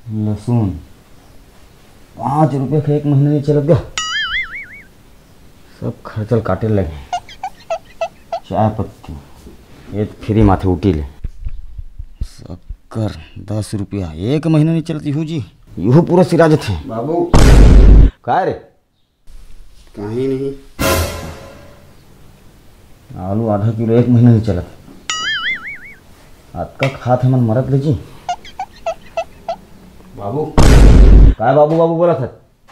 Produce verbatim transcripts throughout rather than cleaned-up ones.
लहसुन, पाँच रुपये का एक महीना नहीं चलत गा। सब खर्चा ल काटे लगे। चाय पत्ती, ये तो फ्री माथे उठी ले। शक्कर, दस रुपया, एक महीना नहीं चलत यहू जी, यहू पूरा सिरा जथे। बाबू। का रे? कहीं नहीं। आलू आधा किलो एक महीना नहीं चलत। अतका खात हमन मरत ले जी। बाबू। काय बाबू बाबू बोलत हस?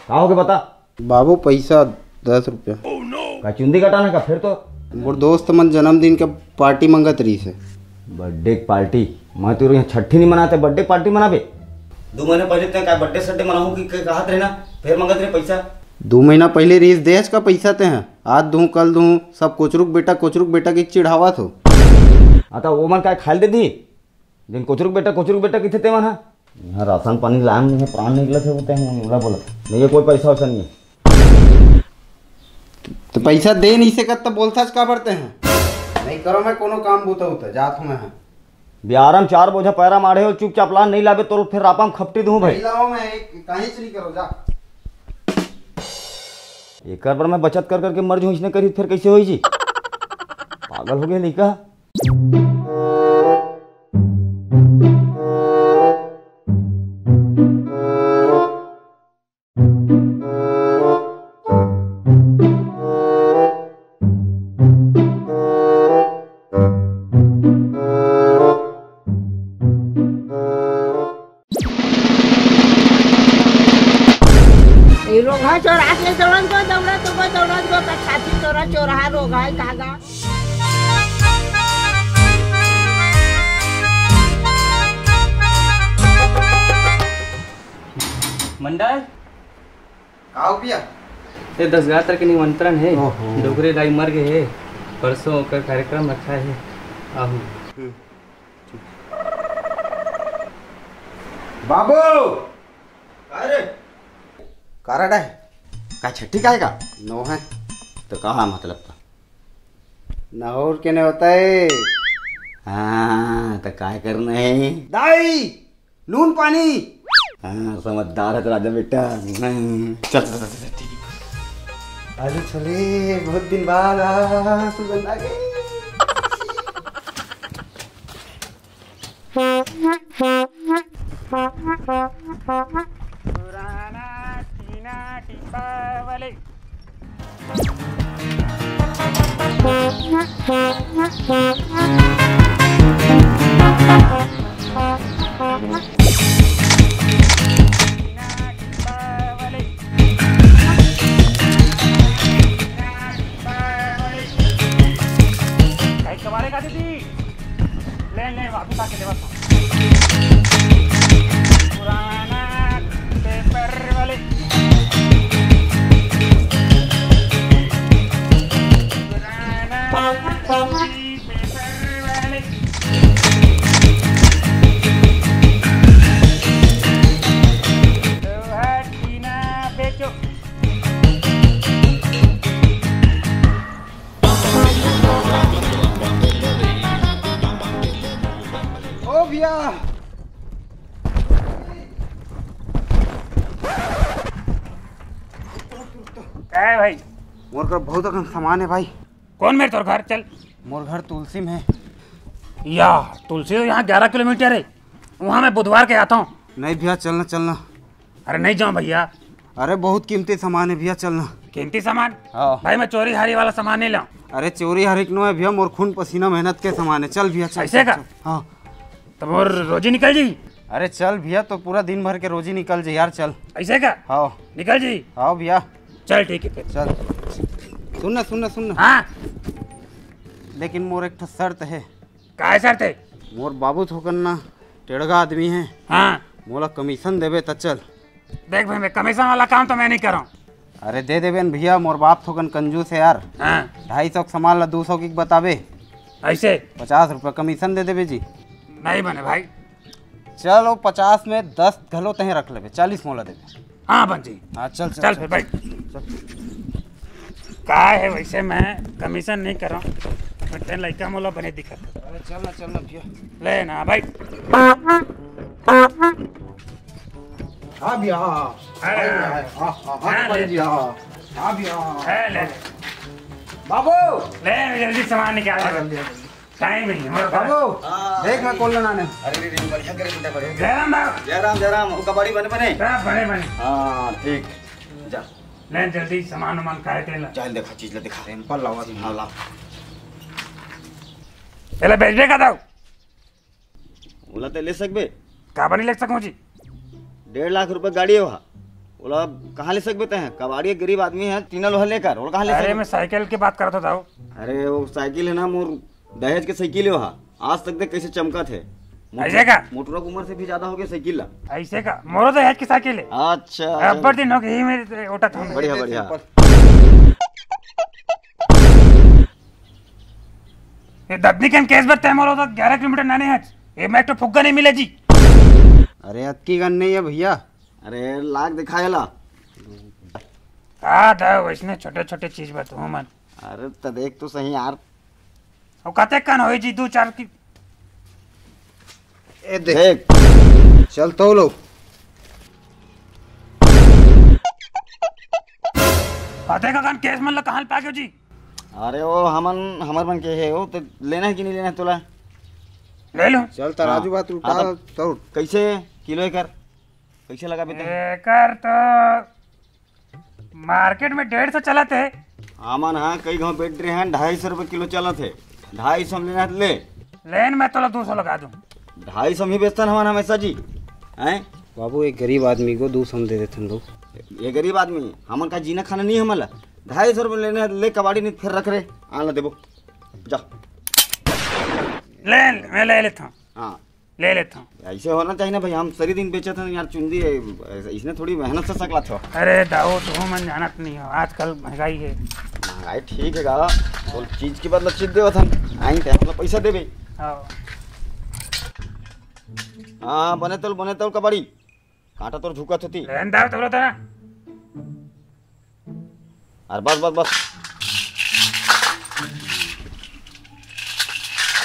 का होगे बता? बाबू, पैसा दस रुपया। का चुंदी कटाना का फिर तो? मोर दोस्त मन जन्मदिन के पार्टी मंगत रहिस हे। बर्थडे के पार्टी? मैं तो यहाँ छट्ठी नहीं मनाते, बर्थडे पार्टी मनाबे? दो महीना पहले तैं का बर्थडे सड्डे मनाहूँ कि क-, कहत रहे ना, फिर मंगत रहे पैसा। दो महीना पहले रहिस देस का पैसा तैं ह, आज दूँ, कल दूँ, सब कोचरुक बेटा, कोचरुक बेटा के चिढ़ावत हो। हाँ, तो वो मन का खाइल दे दी, जिन कोचरुक बेटा, कोचरुक बेटा किथे ते मन ह। यहाँ राशन पानी लाम नहीं है, प्राण निकलत है, वो तैं ओला बोलत। नहीं है, कोई पैसा वैसा नहीं है। तो पैसा दे नहीं सकत तो बोलथस काबर तैं ह? नहीं करो मैं कोनो काम बूता उता, जात हूँ मैं ह। बियारम चार बोझा पैरा माढ़े हो, चुपचाप ला, नहीं लाबे तो फिर रापा म खपटी दूँ भाई। नहीं लाओ मैं, एक काहीच नहीं करो, जा। एकर बर मैं बचत कर करके मर जाऊँ, इसने करी फिर कैसे होई जी? पागल हो गया लइका। ए रोगहा चोरहा के दौड़न को दौड़त को दौड़त को का छाती तोरा चोरहा रोगहा है कागा। मंडल? का हो पिया? ए दस ग्यारह तारीख के निमंत्रण हे। ओहो। डोकरी दाई मर गे हे, परसों ओकर कार्यक्रम रखा हे। आहू। हम्म। बाबू! अरे! कारड हे? का छट्ठी का हे का? नो हे। तो कहा मतलब था? नहूर के ने होता हे। हाँ, तो काय करना हे? दाई! नून पानी। हाँ, समझदार है तो राजा बेटा। चल, चल, चल, चल, ठीक है। अरे चले, बहुत दिन बाद आ, सुगंध आ गई। पुराना टीना टिब्बा वाले। भाई, कबाड़े का दीदी? ले, ले, वापस आके ले, वापस। पुराना पेपर वाले। पुराना पेपर वाले। लोहा टीना बेचो। ओ भैया। ए भाई। मोर कर बहुत अकन सामान हे भाई। कौन मेर तोर घर? चल। मोर घर तुलसी में हे। या, तुलसी तो यहाँ ग्यारह किलोमीटर हे। वहाँ मैं बुधवार के आता हूँ। नहीं भैया, चलना, चलना। अरे नहीं जाऊँ भैया। अरे बहुत कीमती सामान हे भैया, चलना। कीमती सामान? हाँ। भाई मैं चोरी हारी वाला सामान नहीं लाऊँ। अरे चोरी हारी के नो हे भैया, मोर खून पसीना मेहनत के सामान हे। चल भैया, चल, ऐसे चल, का? चल। हाँ। तो मोर रोजी निकल जी। अरे चल भैया, तो पूरा दिन भर के रोजी निकल जी यार, चल। ऐसे का? हाँ। निकल जी। हाँ भैया। चल ठीक है फिर। चल। सुन ना, सुन ना, सुन ना। हाँ। लेकिन मोर एक ठो शर्त हे। काय शर्त हे? मोर बाबू थोकन ना टेड़गा आदमी हे। हाँ। मोला कमीशन देबे त चल। देख भाई, मैं कमीशन वाला काम तो मैं नहीं करूँ। अरे दे देबे न भैया, मोर बाप थोकन कंजूस हे यार। हाँ। ढाई सौ के सामान ला दू सौ के बताबे। ऐसे? पचास रुपया कमीशन दे देबे जी। नहीं बने भाई। चलो, पचास में दस घलो तहें रख लेबे, चालीस मोला देबे। हाँ बन जी। हाँ, चल, चल, चल चल। फिर बैठ। चल। का हे वैसे मैं कमीशन नहीं करूँ, बट लइका मोला बने दिखत। अरे चल ना, चल ना भैया। ले ना बैठ। हाँ भैया, हाँ, हाँ। अरे, हाँ भैया, हाँ, हाँ, हाँ, हाँ, हाँ, भैया, हाँ। हाँ भैया, हाँ। ले, ले। बाबू। ले, जल्दी सामान निकाल। हाँ, जल्दी, जल्दी। टाइम नहीं है हमारे पास। बाबू, हाँ। देख मैं कौन लेना ने। अरे, अरे, अरे, बढ़िया करे बेटा, बढ़िया करे। जयराम बाबू। जयराम, जयराम, वो कबाड़ी बने, बने? सब बने, बने। हाँ, ठीक। जा। ले, जल्दी सामान वामान काहे तेला। चल, देखा, चीज ला देखा। सैंपल लावा। हाँ, ला। एला बेचबे का दाऊ? ओला ते ले सकबे। काबर नहीं ले सकूं जी? डेढ़ लाख रुपए गाड़ी हे वहा, ओला कहाँ ले सकबे ते? कबाड़ी, गरीब आदमी हे, टीना लोहा लेकर, ओला कहाँ ले अरे सकबे? मैं साइकिल के बात करत हों दाऊ। अरे वो साइकिल हे ना, मोर दहेज के साइकिल हे वहा, आज तक देख कैसे चमकत हे। मोटू-, ऐसे का? मोटुरा के उम्र से भी ज्यादा हो गया साइकिल ला। ऐसे का? मोरो दहेज के साइकिल हे। अच्छा, अब्बड़ चलो। दिन हो गए, यही मेरे ओटा था। बढ़िया, बढ़िया। ये ददनी के केस बर तय मोर होता ग्यारह किलोमीटर नाने हच। ये मैं तो फुग्गा नहीं मिले जी। अरे अतकी गन नहीं है भैया। अरे लाख दिखाएला। का दा वैसने छोटे छोटे चीज बा तू मन। अरे त देख तो सही यार। अब कते कन होई जी दो चार की। ए देख। देख। चल तो लो। कते का कन केस मन ला कहाँ ले पाके जी? अरे वो हमन, हमर मन के हे वो, तो लेना है कि नहीं लेना है तोला? ले लो। चल तराजू हाँ। बात उठा हाँ, तो तो। कैसे किलो एकर? कैसे लगा बेटा? एकर तो मार्केट में डेढ़ सौ चलत हे। हमन हाँ कई घाव बेच रहे हैं, ढाई सौ रुपये किलो चलत हे। ढाई सौ में लेना है तो ले। लेन मैं तोला दो सौ लगा दूँ। ढाई सौ में ही बेचतन हमन हमेशा जी। हैं? बाबू, एक गरीब आदमी को दो सौ में दे देथन दो। ये गरीब आदमी, हमन का जीना खाना नहीं हमन ला। ढाई सौ रुपये लेने ले कबाड़ी नहीं, फिर रख रे, आन ला देबो। जा। ले, मैं ले लेता हूँ। हाँ। ले लेता हूँ। ऐसे होना चाहिए ना भाई, हम सरी दिन बेचत हन यार चुंदी, इसने थोड़ी मेहनत से सकला थो। अरे दाऊ, तुम मन जानत नहीं हो, आजकल महंगाई है। महंगाई ठीक है गा, वो चीज के बदला चीज देवत हन, आई ते हमला पैसा देबे। हाँ। हाँ, बने तोल, बने तोल कबाड़ी। कांटा तोर झुकत होती। लेन दार तोरो तना। अरे बस, बस, बस।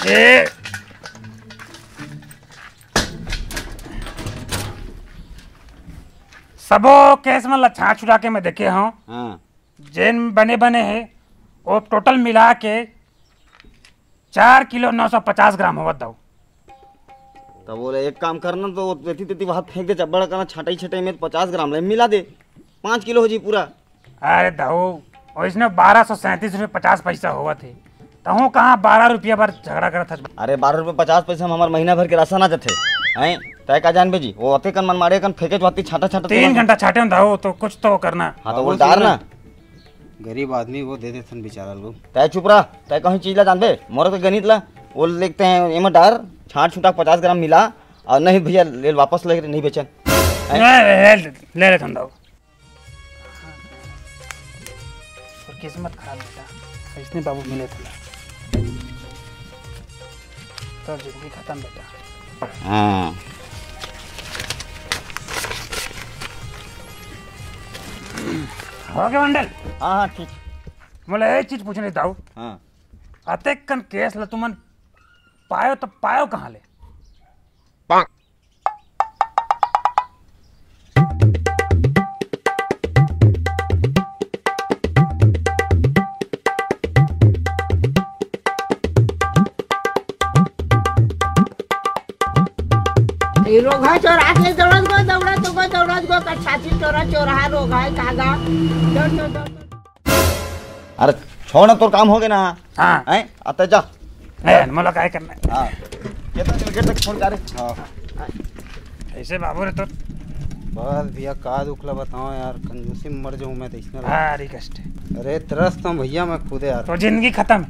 ए। सबो केस में लच्छा छुड़ा के मैं देखे हूँ। हाँ। जेन बने बने हे, वो टोटल मिला के चार किलो नौ सौ पचास ग्राम होवत दाऊ। तब बोले, एक काम करना, तो वो तेती तेती वहाँ फेंक दे, चब्बड़ करना, छटाई छटाई में पचास ग्राम ले मिला दे, पाँच किलो हो जी पूरा। अरे दाऊ, वैसने बारह सौ सैंतीस रुपये पचास पैसा होवत हे, तहूँ कहाँ बारह रुपया बर झगड़ा करत हस? अरे, बारह रुपये पचास पैसा में हमार महीना भर के राशन आ जाथे, हैं? तय का जानबे जी, वो अते कन मन मारे कन फेंके जाती छाटा छाटा तीन तुरंत। घंटा छाटे हूँ दाऊ, तो कुछ तो करना। हाँ, तो वो बाबू डार सुन ना। ना। गरीब आदमी वो दे देथन बेचारा लोग। तय चुप रह, तय कहीं चीज ला जानबे, मोर के गणित ला, वो लिखते हैं, एमा डार, छाट छुटा पचास ग्राम मिला, और नहीं भैया, ले वापस ले, नहीं बेचन। ले, ले, ले, ले लेथन दाऊ। और किस्मत खराब बेटा, इसने बाबू मिले थे। तो जिंदगी खत्म बेटा। हाँ। हो गया मंडल? हाँ, हाँ, ठीक। मोला एक चीज पूछने दाऊ। हाँ। अतेक कन केस ला तुमन पायो तो पायो कहाँ ले? ए रोगहा चोरा के दौड़त गो, दौड़त गो, दौड़त गो, का छाती चोरा, चोरा रोगहा, कागा। दौड़, दौड़, दौड़, दौड़। अरे छोड़ ना, तोर काम हो गया ना। हाँ। हैं? आता जा। ए, मोला काय करना है? हाँ। केतना दिन गेट तक फोन करे? हाँ। ऐसे बाबू रे तो। बस भैया, का दुख ला बताओ यार, कंजूसी में मर जाऊँ मैं तो इसमें। भारी कष्ट है। अरे तरस तो भैया मैं खुद यार। तो जिंदगी खत्म।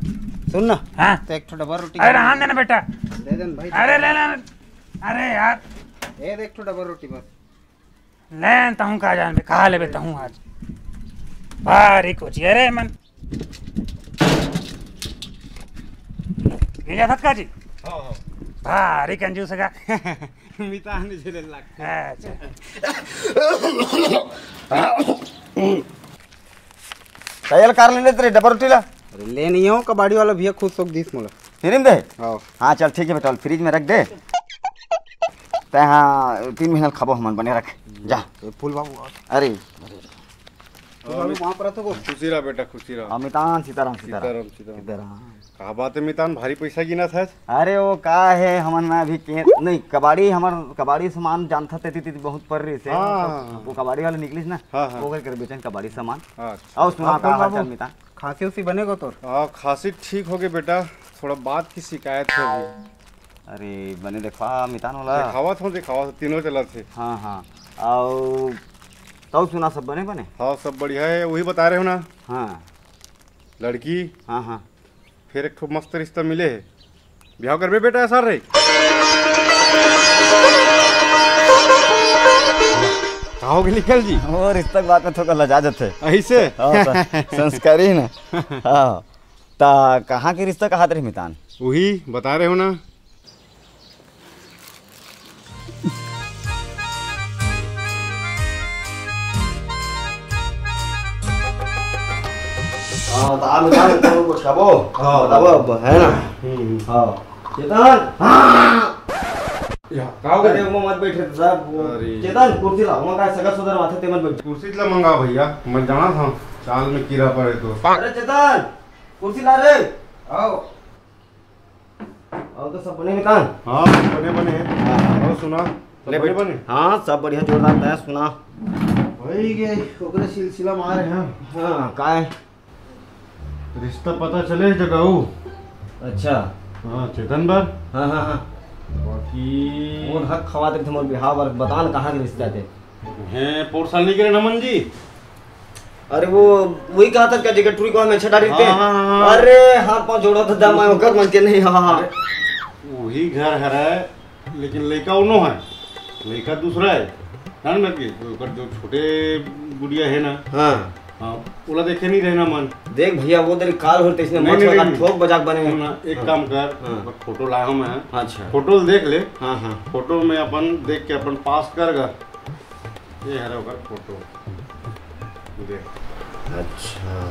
सुन ना। हाँ। तो एक ठो डबल रोटी अरे खा रहन ले। देना बेटा। दे देना भाई। अरे ले ले। अरे यार। दे दे एक ठो डबल रोटी बस। लेन तहूँ का जान बे, कहा लेबे तहूँ आज। भारी कोची, अरे मन। मिला था का जी? हाँ, हाँ। भारी कंजूस का। मिता ने झेले लाग। अच्छा। तैयार कर ले तेरे डबल रोटी ला। अरे ले नहीं हो, कबाड़ी वाला भैया खुद सोक दीस मोला। फ्री में दे? हाँ। हाँ, चल ठीक है बेटा, फ्रिज में रख दे। तै हाँ, तीन महीना खाबो हमन, बने रख। जा। ए, फूल बाबू, आ। अरे। फूल बाबू, वहाँ पर रह तो को। खुशी रह बेटा, खुशी रह। हाँ, मितान, सीताराम, सीताराम। सीताराम, सीताराम। सीताराम। का बात है मितान, भारी पैसा गिनत हस? अरे वो का है, हमन ना अभी के, नहीं, कबाड़ी, हमर कबाड़ी सामान जानथा, तेती, तेती बहुत पर रही से। हाँ। वो कबाड़ी वाले निकलिस ना, हाँ, हाँ। वो कर, कर बेचन कबाड़ी सामान। अच्छा। और सुना, हाँ, का बोल हाल बाबू। चाल मितान? खांसी उसी बने को तोर? हाँ, खांसी ठीक हो गई बेटा, थोड़ा बात की शिकायत है अभी। अरे, बने देखवा मितान वाला। देखावत हूँ, देखावत हूँ, तीनों चलत है। हाँ, हाँ। आओ, तब सुना, सब बने, बने? हाँ, सब बढ़िया है, वही बता रहे हो ना? हाँ। लड़की? हाँ, हाँ। फिर एक ठो मस्त रिश्ता मिले है, ब्याह करबे बेटा, ऐसा रे? का हो गए निकल जी? वो रिश्ता के बात में थोड़ा लजा जाते। ऐसे? हाँ, तो संस्कारी है ना। हाँ। ता कहाँ के रिश्ता कहत रही मितान? वही बता रहे हो ना। हाँ, तो आलू डाल के कुछ खाबो। हाँ। बताबो अब, है ना? हम्म। हाँ। चेतन। हाँ। या, का हो गया? अरे, वो मत बैठे तो साहब, वो अरे। चेतन, कुर्सी ला, वहाँ का सगा सुधर माथे ते मत बैठ। कुर्सी ला मंगा भैया, मैं जाना था, चाल में कीड़ा पड़े तो। अरे चेतन, कुर्सी ला रे। आओ। और तो सब बने मितान? हाँ, बने बने हैं। हाँ। और सुना, सब ले बने बैठ। बने? हाँ, सब बढ़िया, जोरदार तय सुना। वही के ओकरे सिलसिला में आ रहे हैं। हाँ, काय? रिश्ता पता चले जगाऊ। अच्छा। हाँ, चेतन बर। हाँ, हाँ, हाँ। बाकी वो हक खवा दे तुम्हारे बिहाव बर, बता ना कहाँ के रिश्ता थे? हैं, पोर साल नहीं करे नमन जी? अरे वो, वही कहा था क्या, जेकर टुरी को हम अच्छा डाली थे? हाँ, हाँ, हाँ। अरे, हाथ पाँव जोड़ा था, दम आयो, कर मन के नहीं, हाँ, हाँ। अरे, वही घर हरे, लेकिन लइका उनो है, लइका दूसरा है। जान ना कि ओकर जो छोटे गुड़िया है ना, हाँ। हाँ, ओला देखे नहीं रहना मन। देख भैया, वो दिन काल होते इसने नहीं, मत नहीं, वाला नहीं। ठोक बजाक बने। सुन ना, एक हाँ। काम कर, हाँ। ओकर फोटो लाया हूँ मैं। अच्छा। फोटो देख ले। हाँ, हाँ। फोटो में अपन देख के अपन पास कर गा। ये हरे ओकर फोटो। देख। अच्छा।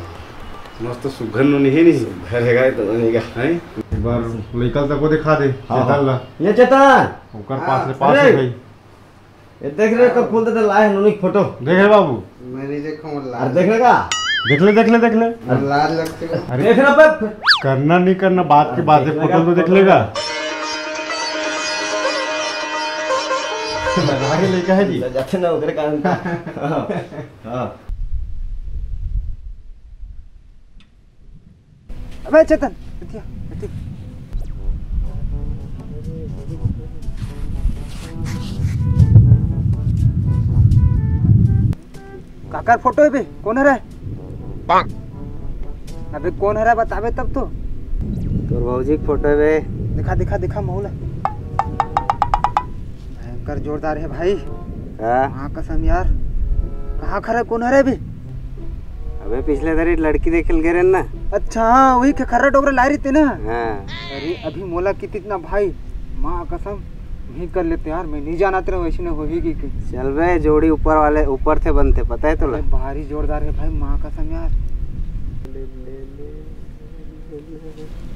मस्त सुघर नो नहीं, नहीं? सुघर है गाय तो नहीं का। हैं? एक बार लइका तक को दिखा दे, हाँ, चेतन हाँ। ला। ये चेतन! ओकर पास ले हाँ। पास अरे! है भाई। ये देख रहे को फूल दे लाए हैं नोनी फोटो। देख रहे बाबू? मैं नहीं देखा हूँ, अरे लाल। देख रहे का? देख ले, देख ले, देख ले। अरे लाल लगते हो। अरे देख रहा पे। करना नहीं करना, बात की अरे बात है, देख लेगा फोटो तो देख फोटो। लेगा। लगा के लेके है जी। ले जाते ना उधर काम का। हाँ। हाँ। अबे चेतन, एतिया, एतिया। काकर फोटो है बे? कौन हरे? अबे कौन हरे बताबे तब तो। तोर भौजी के फोटो है बे। दिखा, दिखा, दिखा मौला। भयंकर जोरदार है भाई। हाँ। हाँ कसम यार। कहाँ खड़ा, कौन हरे बे? अबे पिछले दरी लड़की देखे ल गे रहेन ना। अच्छा, हाँ, वही के खर्रा डोकरा ला रही थे ना। हाँ। अरे अभी मोला कितिस ना भाई, माँ कसम, वही कर लेते यार, मैं नहीं जानत रहे वैसे न होही की, की। चल बे, जोड़ी ऊपर वाले, ऊपर से बनते, पता है तोला? अरे भारी जोरदार है भाई, माँ कसम यार।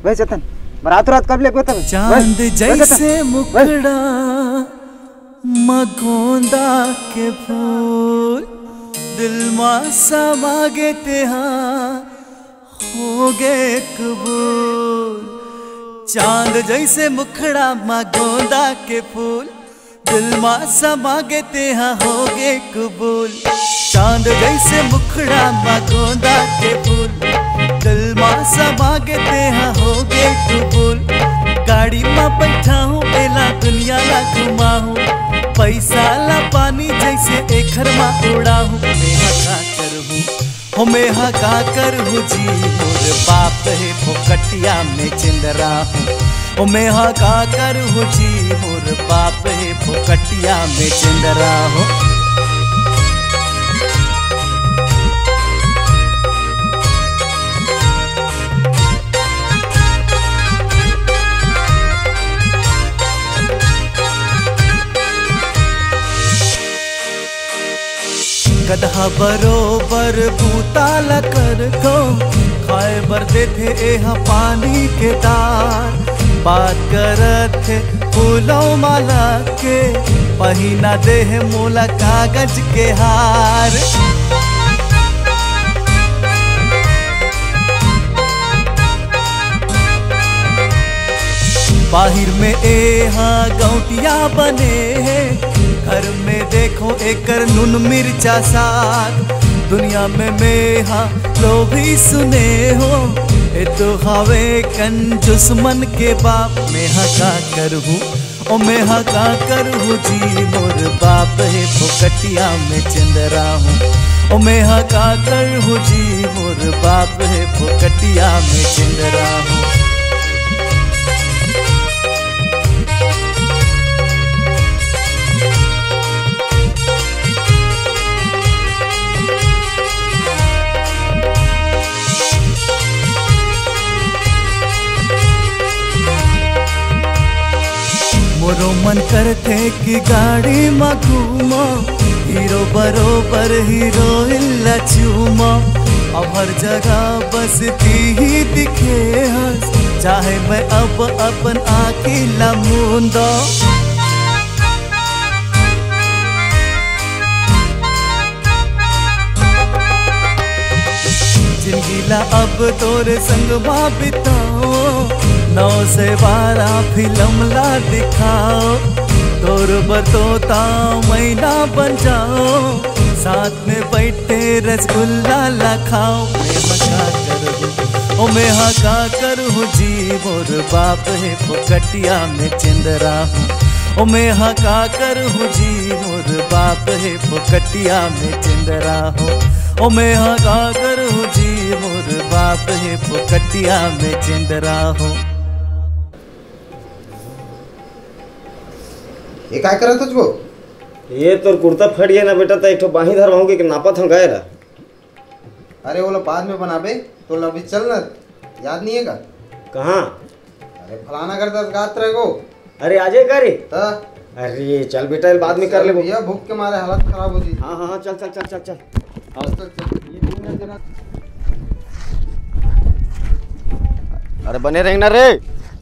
भाई चेतन, बारात रात कब लेके तब? चांद भाई चेतन, जैसे भाई चेतन। मुखड़ा म गोंदा के फूल, दिल मा समा गे तेहा, हो गे कबूल। चांद जैसे मुखड़ा म गोंदा के फूल, दिल मा समा गे तेहा, हो गे कबूल। चांद जैसे मुखड़ा म गोंदा के फूल, दिल मा समा गे तेहा, हो गे कबूल। गाड़ी म बैठा हूँ, एला दुनिया ला घुमाहूँ। पैसा ला पानी जैसे एखर मा उड़ाहूँ। मेहा का करहूँ, हो मेहा का करहूँ जी, मोर बाप हे फोकटिया में चिंदरा हूँ। हो मेहा का करहूँ जी, मोर बाप हे फोकटिया में चिंदरा हूँ। गदहा बरोबर बूता ल करथो, खाए बर देथे एहा पानी के दार। बात करत हे फूलो माला के, पहिना दे हे मोला कागज के हार। बाहिर में ए हा गौटिया बने हे, घर में देखो एकर नून मिर्चा साग। दुनिया में मैं हा लोभी सुने हो, ए तो हवे कंजूस मन के बाप। मैं हा का करहूँ, ओ मैं हा का करहूँ जी, मोर बाप हे फोकटिया में चंदरा हूँ। ओ मैं हा का करहूँ जी, मोर बाप हे फोकटिया में चंदरा हूँ। मोरो मन करथे कि गाड़ी म घूमो, हीरो बरोबर हीरोइन ला चूमो। अब हर जगह बस तीही दिखे हस, चाहे मैं अब अपन आँखी ला मूंदो। जिंदगी ला अब तोरे संग मा बिताओ, नौ से बारह फिल्म ला दिखाओ। तोर बर तोता मैना बन जाओ, साथ में बैठे रसगुल्ला ला खाओ। मैं हा का करहूँ, ओ मैं हा का करहूँ जी, मोर बाप हे फोकटिया में चंदरा हूँ। ओ मैं हा का करहूँ जी, मोर बाप हे फोकटिया में चंदरा हो। ओ मैं हा का करहूँ जी, मोर बाप हे फोकटिया में चंदरा हो। ये काय करत हस वो? ये तोर कुर्ता फट गया ना बेटा, त एक ठो बाही धरवाहूँ के नापत हूँ गए ला। अरे, ओला बाद में बनाबे, तो अभी चल ना, याद नहीं है का? कहाँ? अरे, फलाना घर दस गात रहे को। अरे, आ जाए का रे? त? अरे, चल बेटा, बाद में कर चल लेबो। भैया, भूख के मारे हालत खराब हो जी। हाँ, हाँ, हाँ, चल, चल, चल, चल, चल। हाँ। चल, चल। अरे, बने रहेंगे ना रे।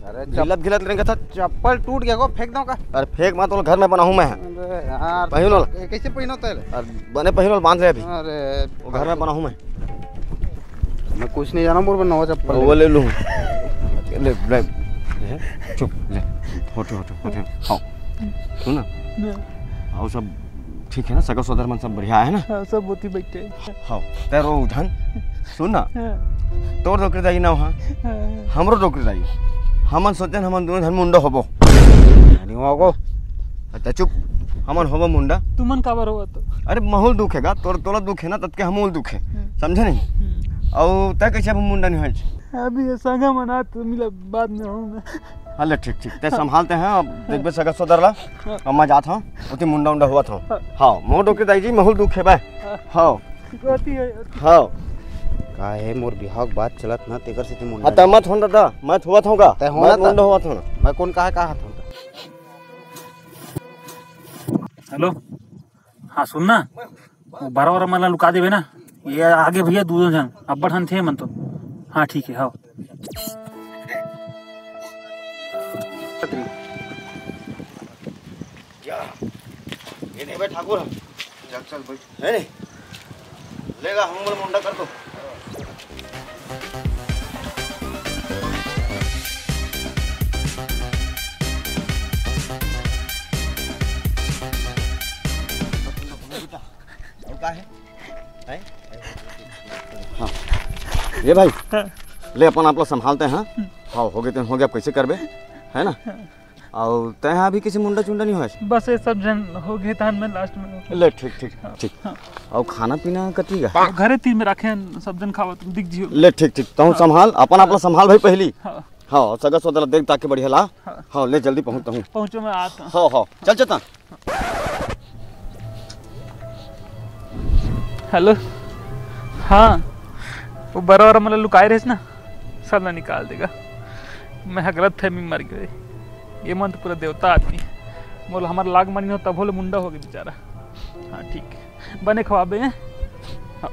अरे, घिलत घिलत रेंगत हस। चप्पल टूट गया को, फेंक दो का? अरे, फेंक मत, तो घर में बनाहूँ मैं। अरे यार, पहिन वाला। ये कैसे पहिनो तैले? अरे, बने पहिन वाला बांध ले अभी। अरे, वो घर में बनाहूँ मैं। मैं कुछ नहीं जाना, मोर नवा चप्पल वो ले। ले लूँ। ले, ले। चुप, ले। होटे, होटे, होटे। हाँ। सुन ना। हाँ। और सब ठीक है ना? सगा सोदर मन सब बढ़िया है ना? हाँ, सब होती बैठे हैं। हाँ, तैं रो उठन। सुन ना। हाँ। तोर डोकरी दाई ना हो, हाँ। हमरो डोकरी दाई। हमन सोचेन हमन दोनों झन मुंडा होबो। नहीं होगो। अच्छा चुप। हमन होबो मुंडा। तुमन काबर होबो तो? अरे महूल दुख है गा, तोर तोला दुख है ना, ततके हमूल दुख है। हम्म। समझे नहीं? हम्म। अउ तैं कैसे अब मुंडा नहीं होय? अभी ये संगा मना तो मिला, बाद में हूँ मैं। हाँ, ले, ठीक, ठीक। तैं संभालते हैं, अब देखबे सगा सोदर ला। हाँ। अब मैं जात हूँ, ओती मुंडा उंडा होवत हूँ। हाँ। हाँ, मोर डोकरी दाई जी, महूल दुख है बे। हाँ। हाँ। होती है, होती। हाँ। का है, मोर बिहाव के बात चलत ना, तेकर से ते मुंडा हाँ, तैं मत होन दादा, मैं होवत हूँ का? तैं होना मैं था। मुंडा होवत हूँ ना। मैं कौन कहा, कहा था? हेलो, हाँ, सुन ना। वो बरा वाला मन ला लुका देबे ना। ये आगे भैया दू झन अब्बड़ हन थे मन तो। हाँ ठीक है, हाँ। ये नहीं भाई ठाकुर। चल चल भाई। है नहीं? लेगा हम बोल मुंडा कर दो। का है? हैं? हाँ। ये भाई, हाँ। ले अपन आप ला संभालते हैं। हाँ, हो गए तेन हो गए, अब कैसे करबे, है ना? हाँ। अउ तैं हा अभी किसी मुंडा चुंडा नहीं होय? बस ये सब जन हो गए तान में लास्ट में। ले ठीक ठीक हाँ, ठीक। हाँ। अउ खाना पीना कति का? घरे तीन में रखे हैं, सब जन खावत दिख जियो। ले ठीक ठीक, तहूँ हाँ। संभाल, अपन आप ला संभाल भाई पहली। हाँ। हाँ, सगा सोदर ला देख ताकि बढ़िया ला। हाँ। हाँ, ले जल्दी पहुँच तहूँ। पहुँचो मैं आता। हाँ हाँ, चल चल ता। हेलो, हाँ, वो बरा वाला मन ला लुकाए रहिस ना, सब ला निकाल देगा। मैं हा गलत फहमी मर गए। ये मन तो पूरा देवता आदमी। मोला हमर लाग मानिन हो, तभो ले मुंडा हो गए बेचारा। हाँ, ठीक है, बने खवाबे। हाँ।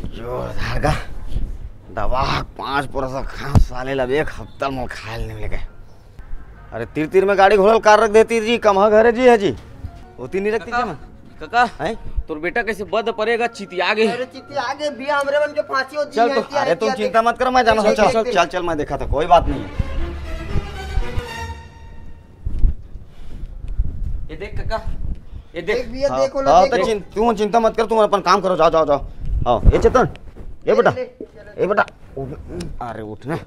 जोरदार का दवा, पाँच परसा खा साले ला, एक हफ्ता मोला खाए ले नहीं मिले। अरे, तीर तीर में गाड़ी घोड़ल कार रख देती जी, कमहा घर है जी, है जी, होती नहीं रखती कका, जी मैं। कका, हैं? तोर बेटा कैसे बद परेगा, चितिया गे। अरे चितिया गे, बिया हमरे मन के फांसी होती चल है, तो, अरे तुम चिंता मत कर, मैं जाना देख, था, चल, देख, देख। चल, चल, मैं देखा था, कोई बात नहीं है। ये देख कका, ये देख। देख भैया, हाँ, देखो ना, हाँ, देख। तो चिं-, तुम चिंता मत कर, तुम अपन काम करो, जाओ, जाओ, जाओ। हाँ, ये चेतन, ये ले, बेटा, ले, ले, ले। ये बेटा, उठ, अरे उठ ना।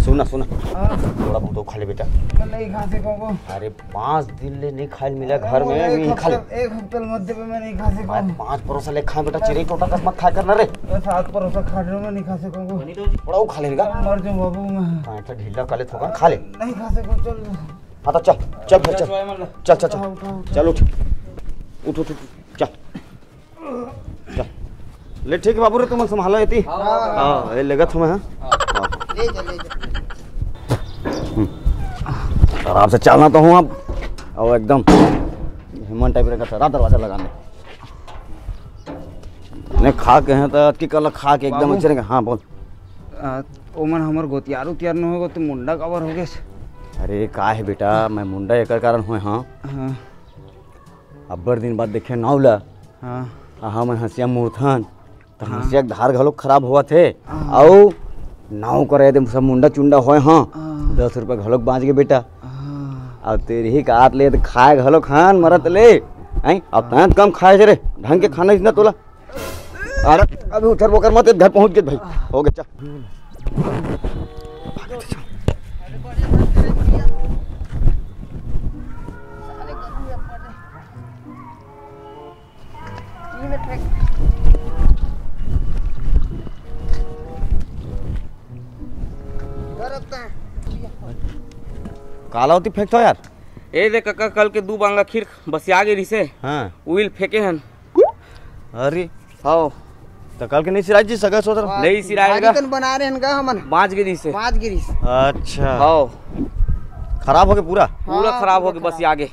सुन ना, सुन ना। हाँ। थोड़ा बहुत वो खा ले बेटा। मैं नहीं खा सकूंगा। अरे पाँच दिन ले नहीं खाइल मिला घर में, एक नहीं खा ले। हफ्ते, एक हफ्ते मध्य में मैं नहीं खा सकूंगा। मैं पाँच परोसा ले खाए बेटा, चिरई टोटा कस मत खाए करना रे। मैं सात परोसा खा रहा हूँ, मैं नहीं खा सकूंगा। थोड़ा वो खा ले बेटा। मर जाऊँ बाबू मैं। हाँ, अच्छा ढीला कर ले थोड़ा, खा ले। नहीं खा सकूँ, चल। हाँ तो चल, चल घर चल। चल, चल, चल। उठा, उठा, उठा। चल उठ। उठ, उठ, उठ, उठ। चल। चल। ले ठीक है बाबू रे, तुम संभालो एती। हाँ, हाँ। हाँ, ये लेगत हूँ मैं, हाँ। हाँ। ले जा, ले जा। हम्म। आराम से चलना तो हूँ अब। और एकदम हेमन टाइप रखा था, दरवाजा लगाने। ने खा के हैं तो अतकी कल खा के एकदम बाबू। अच्छे रहेंगे। हाँ, बोल। आ, ओमन हमर गोतियार उतियार न होगो, तो मुंडा काबर हो गेस? अरे, का है बेटा, मैं मुंडा एकर कारण होए, हाँ। हाँ। अब्बड़ दिन बाद देखे नाव ला। हाँ। आ, हमन हंसिया मुड़थन, त हाँ। हंसिया के धार घलोक खराब होवत हे। हाँ। अउ नाव करे दे सब मुंडा चुंडा होए, हाँ। हाँ। दस रुपया घलोक बांच गे बेटा। हाँ। अब तेरी ही काट ले, त खाए घलोक खान मरत ले। हैं? अब तैं कम खाए से रे, ढंग के खाना इसना तोला। अरे, अभी उठर बोकर मत, घर पहुंच गए भाई। हो गया, चल। काला होती फेंकथो यार। ए दे कका, कल के दू बांगा खीर बसिया गे रिसे। हाँ। उइल फेंके हन। अरे। हाव। त कल के नहीं सिराज जी, सगा सोदर? नहीं सिराज भाजी गा। कन बना रहे हन गा हमन। बांच गे रिसे। बांच गे रिसे। अच्छा। हाव। खराब हो गए पूरा? पूरा हाँ, खराब हो पूरा गए, बस खराब। आगे।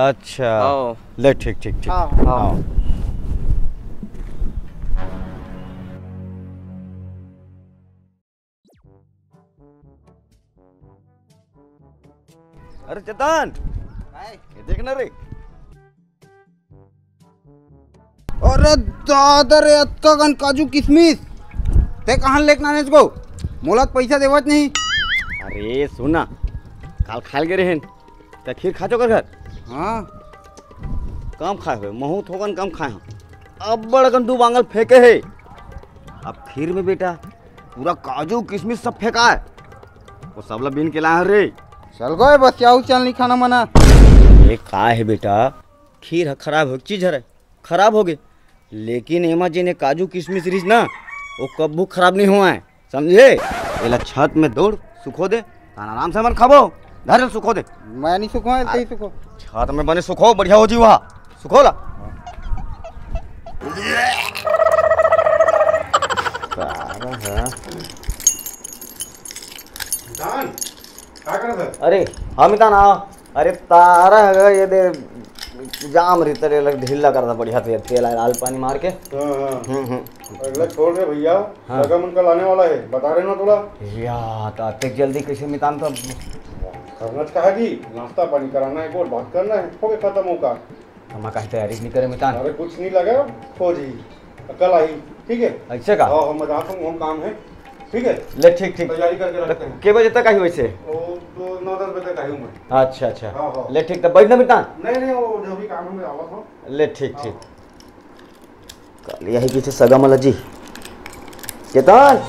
अच्छा। हाव। ले, ठीक, ठीक, ठीक। हाव। हाव। अरे चेतन, काय? ये देख ना रे। अरे दादा रे, अतका कन काजू किशमिश, ते कहाँ लेके आने इसको? मोला तो पैसा देवत नहीं। अरे सुन ना, काल खाल गे रहेन, त खीर खाचो कर घर? हाँ। कम खाए हुए, महू थोकन कम खाए हूँ। अब्बड़ अकन दू बांगल फेंके हे। अब खीर में बेटा, पूरा काजू किशमिश सब फेंका है। वो सब ला बीन के लाए हन रे। चल गए बस, क्या चल नहीं खाना मना। ये का है बेटा, खीर ह खराब हो चीज हरे, खराब हो गए, लेकिन एमा जेन ये काजू किशमिश रिहिस ना, वो कब्बू खराब नहीं हुआ है, समझे? एला छत में दौड़ सुखो दे, तान आराम से मन खाबो। धर ले सुखो दे। मैं नहीं सुखो, ऐसे ही सुखो। छत में बने सुखो, बढ़िया हो जी वहा। सुखो ला। सारा है। जान, का करत है? अरे, हम इतना ना, अरे तारा है ये दे, जाम री तेरे लग ढीला कर दा बढ़िया तेल, तेल आए लाल पानी मार के। हाँ, हाँ। हम्म, हम्म। अगला छोड़ रे भैया, हाँ। सगा मन कल आने वाला है, बता रहे ना तोला। या, तो अतेक जल्दी कैसे मितान तो? करना तो कहा जी, नाश्ता पानी कराना है, गोठ बात करना है, हो गया खत्म हो का। हम कहीं तैयारी नहीं करे मितान। अरे कुछ नहीं लगा, हो जी, कल आई, ठीक है? ऐसे का? हाँ, हम जाता हूँ, हम काम है, ठीक है? ले, ठीक, ठीक। तैयारी करके रखते हैं। के बजे तक आई वैसे? वो तो नौ दस बजे तक आई हूँ मैं। अच्छा, अच्छा। हाँ, हाँ। ले, ठीक, तो बैठ ना मितान। नहीं, नहीं, वो जो भी काम है, मैं आवा था। ले, ठीक, हाँ। ठीक। काली आही पीछे सगा मला जी। चेतन!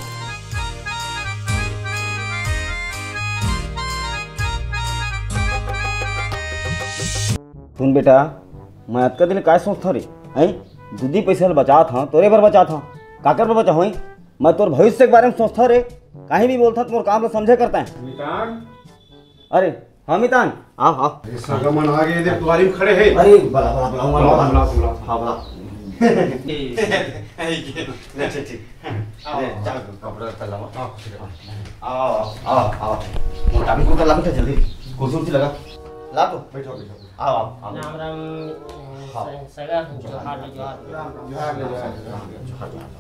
सुन बेटा, मैं अतका दिन काय सोचथव रे? हैं? दूधी पैसा ल बचात हव, तोरे बर बचात हव। काकर बर बचाहूँ? मैं तोर भविष्य के बारे में सोचथव रे। काहीं भी बोलथव त मोर काम ल समझे करता है। नितान, अरे, हाँ मितान, आओ, आओ। अरे, सगा मन आ गए, देख, दुआरी में खड़े हैं। अरे, बुला, बुला, बुलाऊंगा, बुलाओ, बुलाओ। बुलाओ, बुलाओ। हाँ, बुलाओ। ले, ठीक, ठीक। आओ, ले, आओ। जा, कपड़ा लत्ता लाओ। हाँ, ठीक है। आओ, आओ, आओ, आओ। मोटा भी कुर्ता ला बेटा, जल्दी। कुर्सी उर्सी लगा। ला तो। बैठो, बैठो। आओ, आओ, आओ। राम राम, हाँ। स-, सगा, जोहार, जोहार। राम राम। जोहार, जोहार।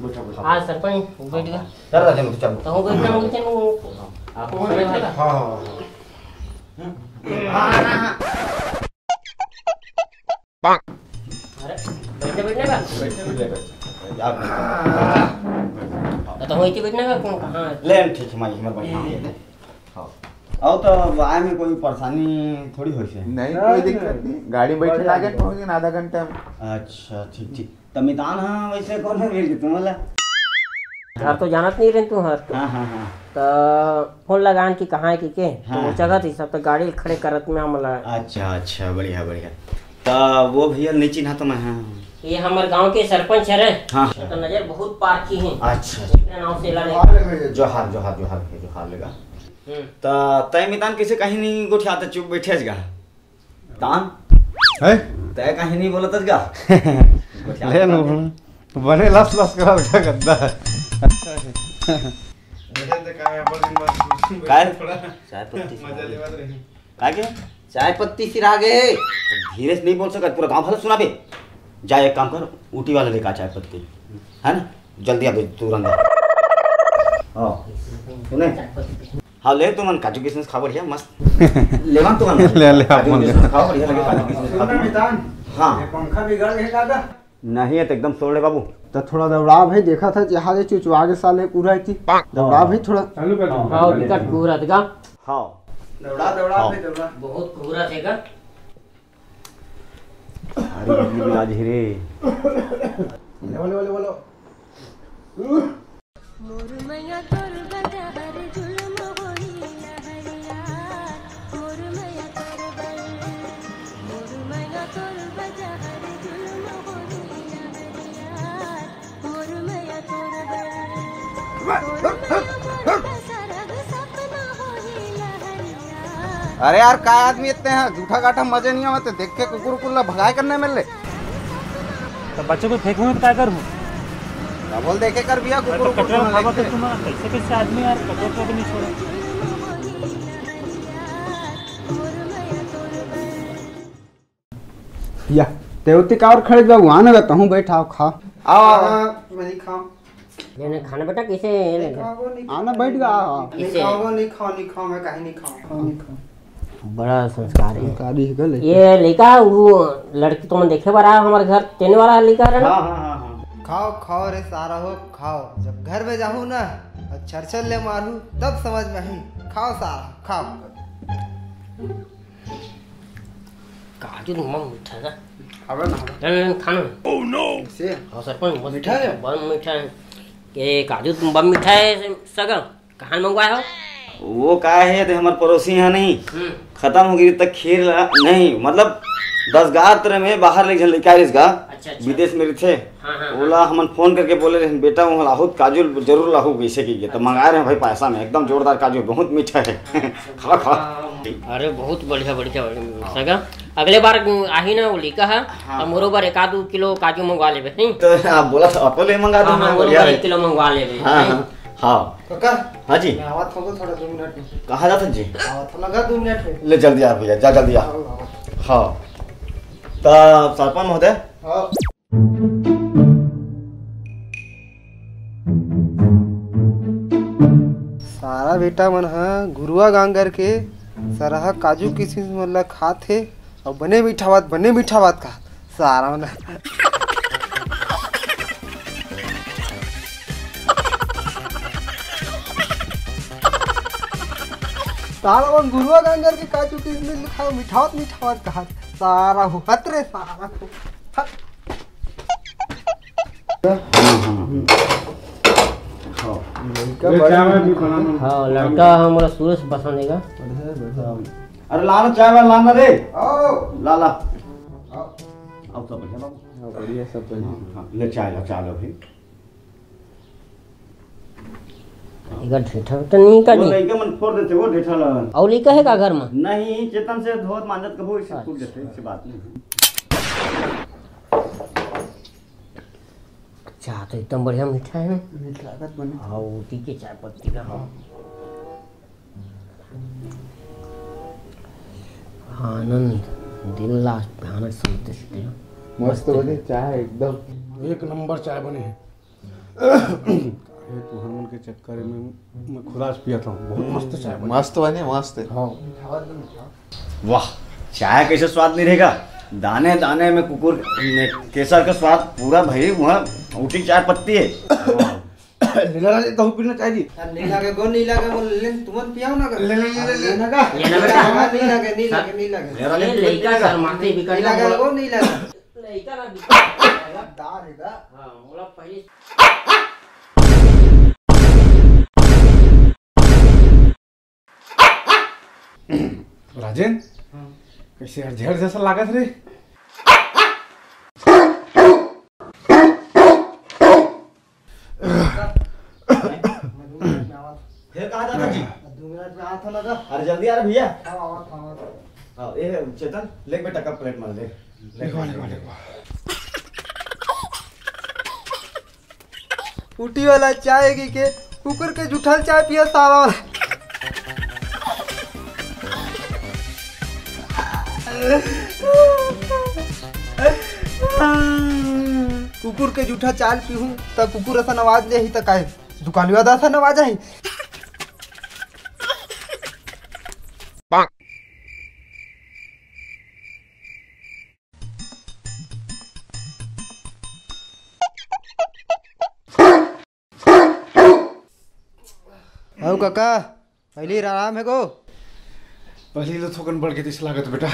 बैठो, बैठो। हाँ, सरपंच, बैठ गया। चल, राजेंद्र, चल। तो हो गया, हो गया, हो गया। हाँ, हाँ, हाँ। अरे, बैठे बैठने का? बैठे, बैठे, बैठे। आप तो, तो वहीं बैठने का, कौन, कहाँ है? ले, हम ठीक है, मैं इधर बैठा हूँ। हाँ। आओ तो, अब आए में कोई परेशानी थोड़ी होइसे। नहीं, कोई दिक्कत नहीं। गाड़ी बैठे बढ़िया। लागे पहुँच गए आधा घंटा में। अच्छा, ठीक, ठीक। त मितान ह वैसे कौन है मिल के तुमला? घर तो जानत नहीं रहे तुहर। हाँ, हाँ, हाँ। त फोन लगान कि कहाँ है कि के? तो हाँ। वो जगह थी, सब तो गाड़ी खड़े करत में हमला। अच्छा, अच्छा, बढ़िया, बढ़िया। त वो भैया नहीं चिन्हा तो मैं, हाँ। ये हमर गांव के सरपंच हरे। हाँ। तो नजर बहुत पारखी है। अच्छा, अच्छा। इतना नाम से ला ले। जोहार, जोहार, जोहार भैया, जोहार लेगा। हम्म। त तय मितान कैसे कहीं नहीं गोठियाता, चुप बैठे गा। तान? है? तय कहीं नहीं बोलत गा। ले नु। बने लस लस करा लगा गद्दा। अच्छा है। काय? चाय पत्ती से मजा लेवत रही। काय के? चाय पत्ती सिरा गे। धीरे से नहीं बोल सकत, पूरा गांव भर सुना बे। जा, एक काम कर, ऊटी वाला लेकर आ चाय पत्ती, है ना? जल्दी आ बे, तुरंत। हाँ, सुने? हाँ, ले तुमन काजू किशमिश खा, बढ़िया मस्त। लेवा तुमन। ले, ले, काजू अपन ले। किशमिश खाओ, बढ़िया लगे काजू किशमिश खा। सुन ना मितान, हाँ। ये पंखा बिगड़ गया दादा। नहीं, ये तो एकदम सोड़ है बाबू। तो थोड़ा दौड़ा भाई, देखा था जहाज चुचवा के साले पूरा इतनी। दौड़ा भाई थोड़ा। चालू कर दो। हाँ, टिकट पूरा था। हाँ। दौड़ा, दौड़ा हाँ। भाई, दौड़ा। बहुत घूरा थे का? अरे, बिजली बिल आज ही रे। ले, बोलो, बोलो, बोलो। मोर मैया तोर बजहर जुलम होई लहरिया, मोर मैया तोर बल, मोर मैया तोर बजहर जुलम होई लहरिया, मोर मैया तोर बल, मोर मैया मोर बसरग सपना होई लहरिया। अरे यार, काय आदमी इतने हैं, जूठा गाठा मजे नहीं आवत, देख के कुकुर उकुर ला भगाए करने मिल ले। तो बच्चों को फेंकूंगा तो क्या करूँ? डबल देखे कर भैया, अरे कुकुर तो उकुर कचरा सुना उठावा लेते। तो तुम कैसे कैसे आदमी यार, कचरा तो भी नहीं छोड़ा। या, ते उती का और खड़े जाऊ, आने का तहूँ बैठा हो, खा। आओ, आओ। हाँ, मैं नहीं खाऊं। ये नहीं खाना बेटा, कैसे ये नहीं खाना? खाओ, नहीं आना, बैठ गया, हाँ। नहीं कैसे? खाओ, नहीं खाओ, नहीं खाओ, मैं कहीं नहीं खाऊं, खाओ, नहीं खाओ। बड़ा संस्कारी है। संस्कारी है, गलत। ये लड़का, वो लड़की तुमन देखे बर आया हमारे घर, तेने वाला लड़का रहे ना? हाँ, हाँ, हाँ, हाँ। खाओ, खाओ रे सारा हो, खाओ। जब घर में जाहू ना, और छरछर ले मारू, तब समझ में आई। खाओ सारा, खाओ। काजू तो बम मीठा है। अबे ना। ले, ले, ले, खाना। Oh no! से? हाँ, सरपंच, बस मीठा है? बम मीठा है। ये काजू तो बम मीठा है, सगा। कहाँ मंगवाए हो? वो का है, ते हमर पड़ोसी है नहीं, हम्म। खत्म हो गई त खीर ला, नहीं, मतलब, दस ग्यारह तरह में बाहर ले झन लेके आ रहिस गा, अच्छा, अच्छा। विदेश में रहिथे। हाँ, हाँ, ओला हाँ। हमन फोन करके बोले रहिन, "बेटा, वहाँ लाहू त काजू जरूर लाहू," वैसे की, तो अच्छा। मंगा रहे हैं भाई, पैसा में एकदम जोरदार काजू, बहुत मीठा है। अच्छा। खा, खा। अरे, बहुत बढ़िया, बढ़िया, बढ़िया। हाँ। सगा, अगले बार आही ना वो लइका है, हाँ। तो मोरो बर एक आध किलो काजू मंगवा लेबे, नहीं? तो आप बोला था, अपन ले मंगा हाँ, दूंगा, हाँ, मोरो बढ़िया बर है। एक किलो मंगवा लेबे, हाँ, नहीं? हाँ। हाँ। काका, हाँ जी। मैं आवत हूँ थोड़ा दो मिनट में। कहाँ जात हन जी? आवत हूँ लगा दो मिनट में। ले जल्दी आ भैया, जा जल्दी आ। आओ, आओ। हाँ। त सरपंच महोदय। हाँ। सारा बेटा मन ह गुरुआ गांगर के सरहा काजू किशमिश मन ल खात हे। अउ बने मीठा बात, बने मीठा बात का सारा मन। सारा मन गुरुआ गांगर के काजू किशमिश खाओ, मीठा बात, मीठा बात कहा। सारा हो हत रे, सारा हो हत। हाँ। लड़का ले, बड़ा चाय वाय भी बनाना। हाँ, लड़का हमारा सुरेश पसंद है का? बढ़िया है, बढ़िया। अरे लाना चाय वाय लाना रे। आओ। ला, ला। आओ। आओ सब बढ़िया बाबू। हाँ, बढ़िया सब बढ़िया। हाँ, हाँ, ले चाय ला, चाय ला भाई। एकर ढेठा तो नहीं का वो जी? लइका मन फोड़ देथे वो ढेठा ला। अउ लइका है का घर में? नहीं, चेतन से धोत मांजत कभू इसे फूट देथे, इससे बात नहीं। चाय तो एकदम बढ़िया मीठा है। मीठ लागत बने। हाँ, ऊटी के चाय पत्ती का, हाँ। आनंद, दिल ला भयानक संतुष्टि। मस्त बने चाय एकदम। एक नंबर चाय बने है। हे तुहर मन के चक्कर में मैं खुद आज पियत हूँ। बहुत मस्त चाय बनी। मस्त बने, मस्त। हाँ। वाह, चाय कैसे स्वाद नहीं रहेगा? दाने दाने में कुकुर में केसर का स्वाद पूरा भाई, वहाँ उठी चाय पत्ती है। ले ला, ले, तहु पीना चाय जी। अब नहीं लागे गो, नहीं लागे, बोल ले, तुमन पियाओ ना का। ले, ले, ले, ले, ले। ना का। ले ना बेटा। नहीं लागे, नहीं लागे, नहीं लागे। मेरा ये नहीं लइका पीना। शर्माते बिकट नहीं लागे गो, नहीं लागे। लइका ना बिकट। दार है का? हाँ, मोला पहले राजेन, हाँ। कैसे यार, जहर जैसा लागत रे। फिर कहाँ जाता जी? दो मिनट में आता ना का। अरे जल्दी आ रहा भैया। हाँ, आवा था, आवा था। हाँ, ये चेतन, ले बेटा कप प्लेट में ले। ले, लिखवा, ले, लिखवा, ले। लिखवा। फूटी वाला चाय की के कुकुर के जुठल चाय पिया साला वाला। कुकुर के जूठा चाय पीहूं त कुकुर असन आवाज दे ही त काय दुकानवा दा असन आवाज आही। अउ काका, पहली आराम है गो? पहली तो थोकन बढ़ के दिस लागत बेटा।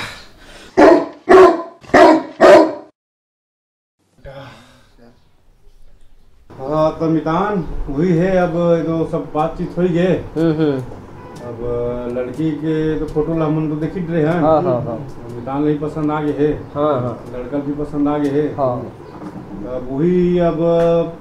हाँ, तो मितान वही है, अब ये तो सब बातचीत हो ही गए। हम्म, हम्म। अब लड़की के तो फोटो ला हमन तो देखित रहे हैं। हाँ, हाँ, हाँ। अब मितान ला ही पसंद आ गए है। हाँ, हाँ। लड़का भी पसंद आ गए है। हाँ। अब वही, अब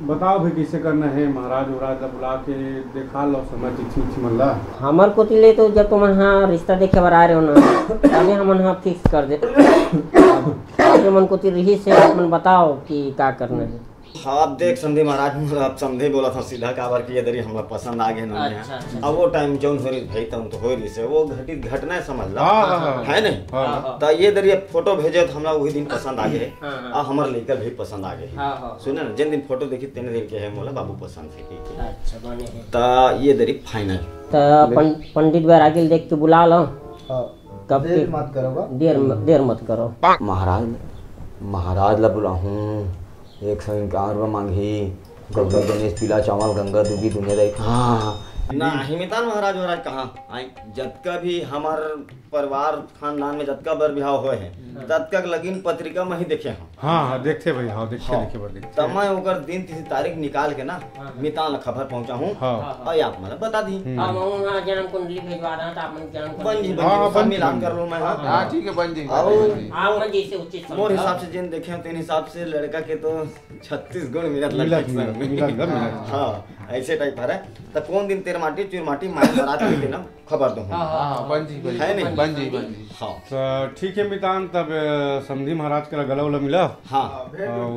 बताओ भाई कैसे करना है, महाराज उराज ला बुला के देखा लो समय तिथि उथि मन ला। हमर कोति ले तो जब तुमन हा रिश्ता देखे बर आए रहो ना, तभी हमन हा फिक्स कर दे। अब आप मन कोति रही से आप मन बताओ कि का करना है। हाँ, आप देख समधी महाराज, मोला आप समधी बोला था सीधा, काबर कि ये दरी हमला पसंद आ गए ना। अच्छा, अच्छा, अब वो टाइम जौन हो रही भाई, तौन तो हो रही से, वो घटित घटना है, समझ ला। हाँ, हाँ, हाँ। है नहीं? हाँ। हाँ, हाँ। त ये दरी फोटो भेजे तो हमला वही दिन पसंद आ गए। हाँ, हाँ। आ हमर लइका भी पसंद आ गए। हाँ, हाँ। सुने ना, जिन दिन फोटो देखी तेने दिन के है मोला बाबू पसंद है की। अच्छा, बने है। त ये दरी फाइनल। त पं-, पंडित बैरागी ल देख के बुला लो। हाँ। कब देर के? मत करो बा। देर म-, देर मत करो। महाराज, महाराज ला बुलाहूँ, एक सौ इनकार बर मांगही, गौरी गणेश, पीला चावल, गंगा दूबी, दुनिया दाई। हाँ, हाँ, हाँ। नहीं मितान महाराज, महाराज कहाँ आई? जतका भी हमार परिवार खानदान में जतका बर बिहाव होए हे, हम्म। ततका के लगिन पत्रिका में ही देखे हूँ। हाँ, हाँ, देखते भाई, हाँ, देखते, हाँ। देखे बर देखते। त मैं ओकर दिन तिथि तारीख निकाल के ना, हाँ, हाँ। मितान ला खबर पहुँचाहूँ। हाँ। हाँ, हाँ। अउ आप मन ला बता दी। हम्म। हाँ, मैं वहाँ जन्म कुंडली भेजवा रहा था, आप मन जन्म बन जी, कुंडली बन जी, हाँ, सब बन जी, मिलान बन कर जी। लूँ मैं, हाँ। हाँ, ठीक है, बन जी, हाँ, बन जी। हाँ, मैं जैसे उचित मोर समझा। हिसाब से जिन देखे हो, तेन हिसाब से लड़का के तो छत्तीस गुण मिलत मिलत, लगभग मिलत, सब में। मिलत, मिलत, मिलत। हाँ, ऐसे टाइप हरे। त कौन दिन तेर माटी, चुर माटी, माय बरात के दिन खबर दो। हाँ, हाँ, हाँ, बन जी, बन जी, है नहीं? बन जी, बन जी। हाँ। त ठीक है मितान, तब, अ, समधी महाराज करा गला उला मिला। हाँ। अउ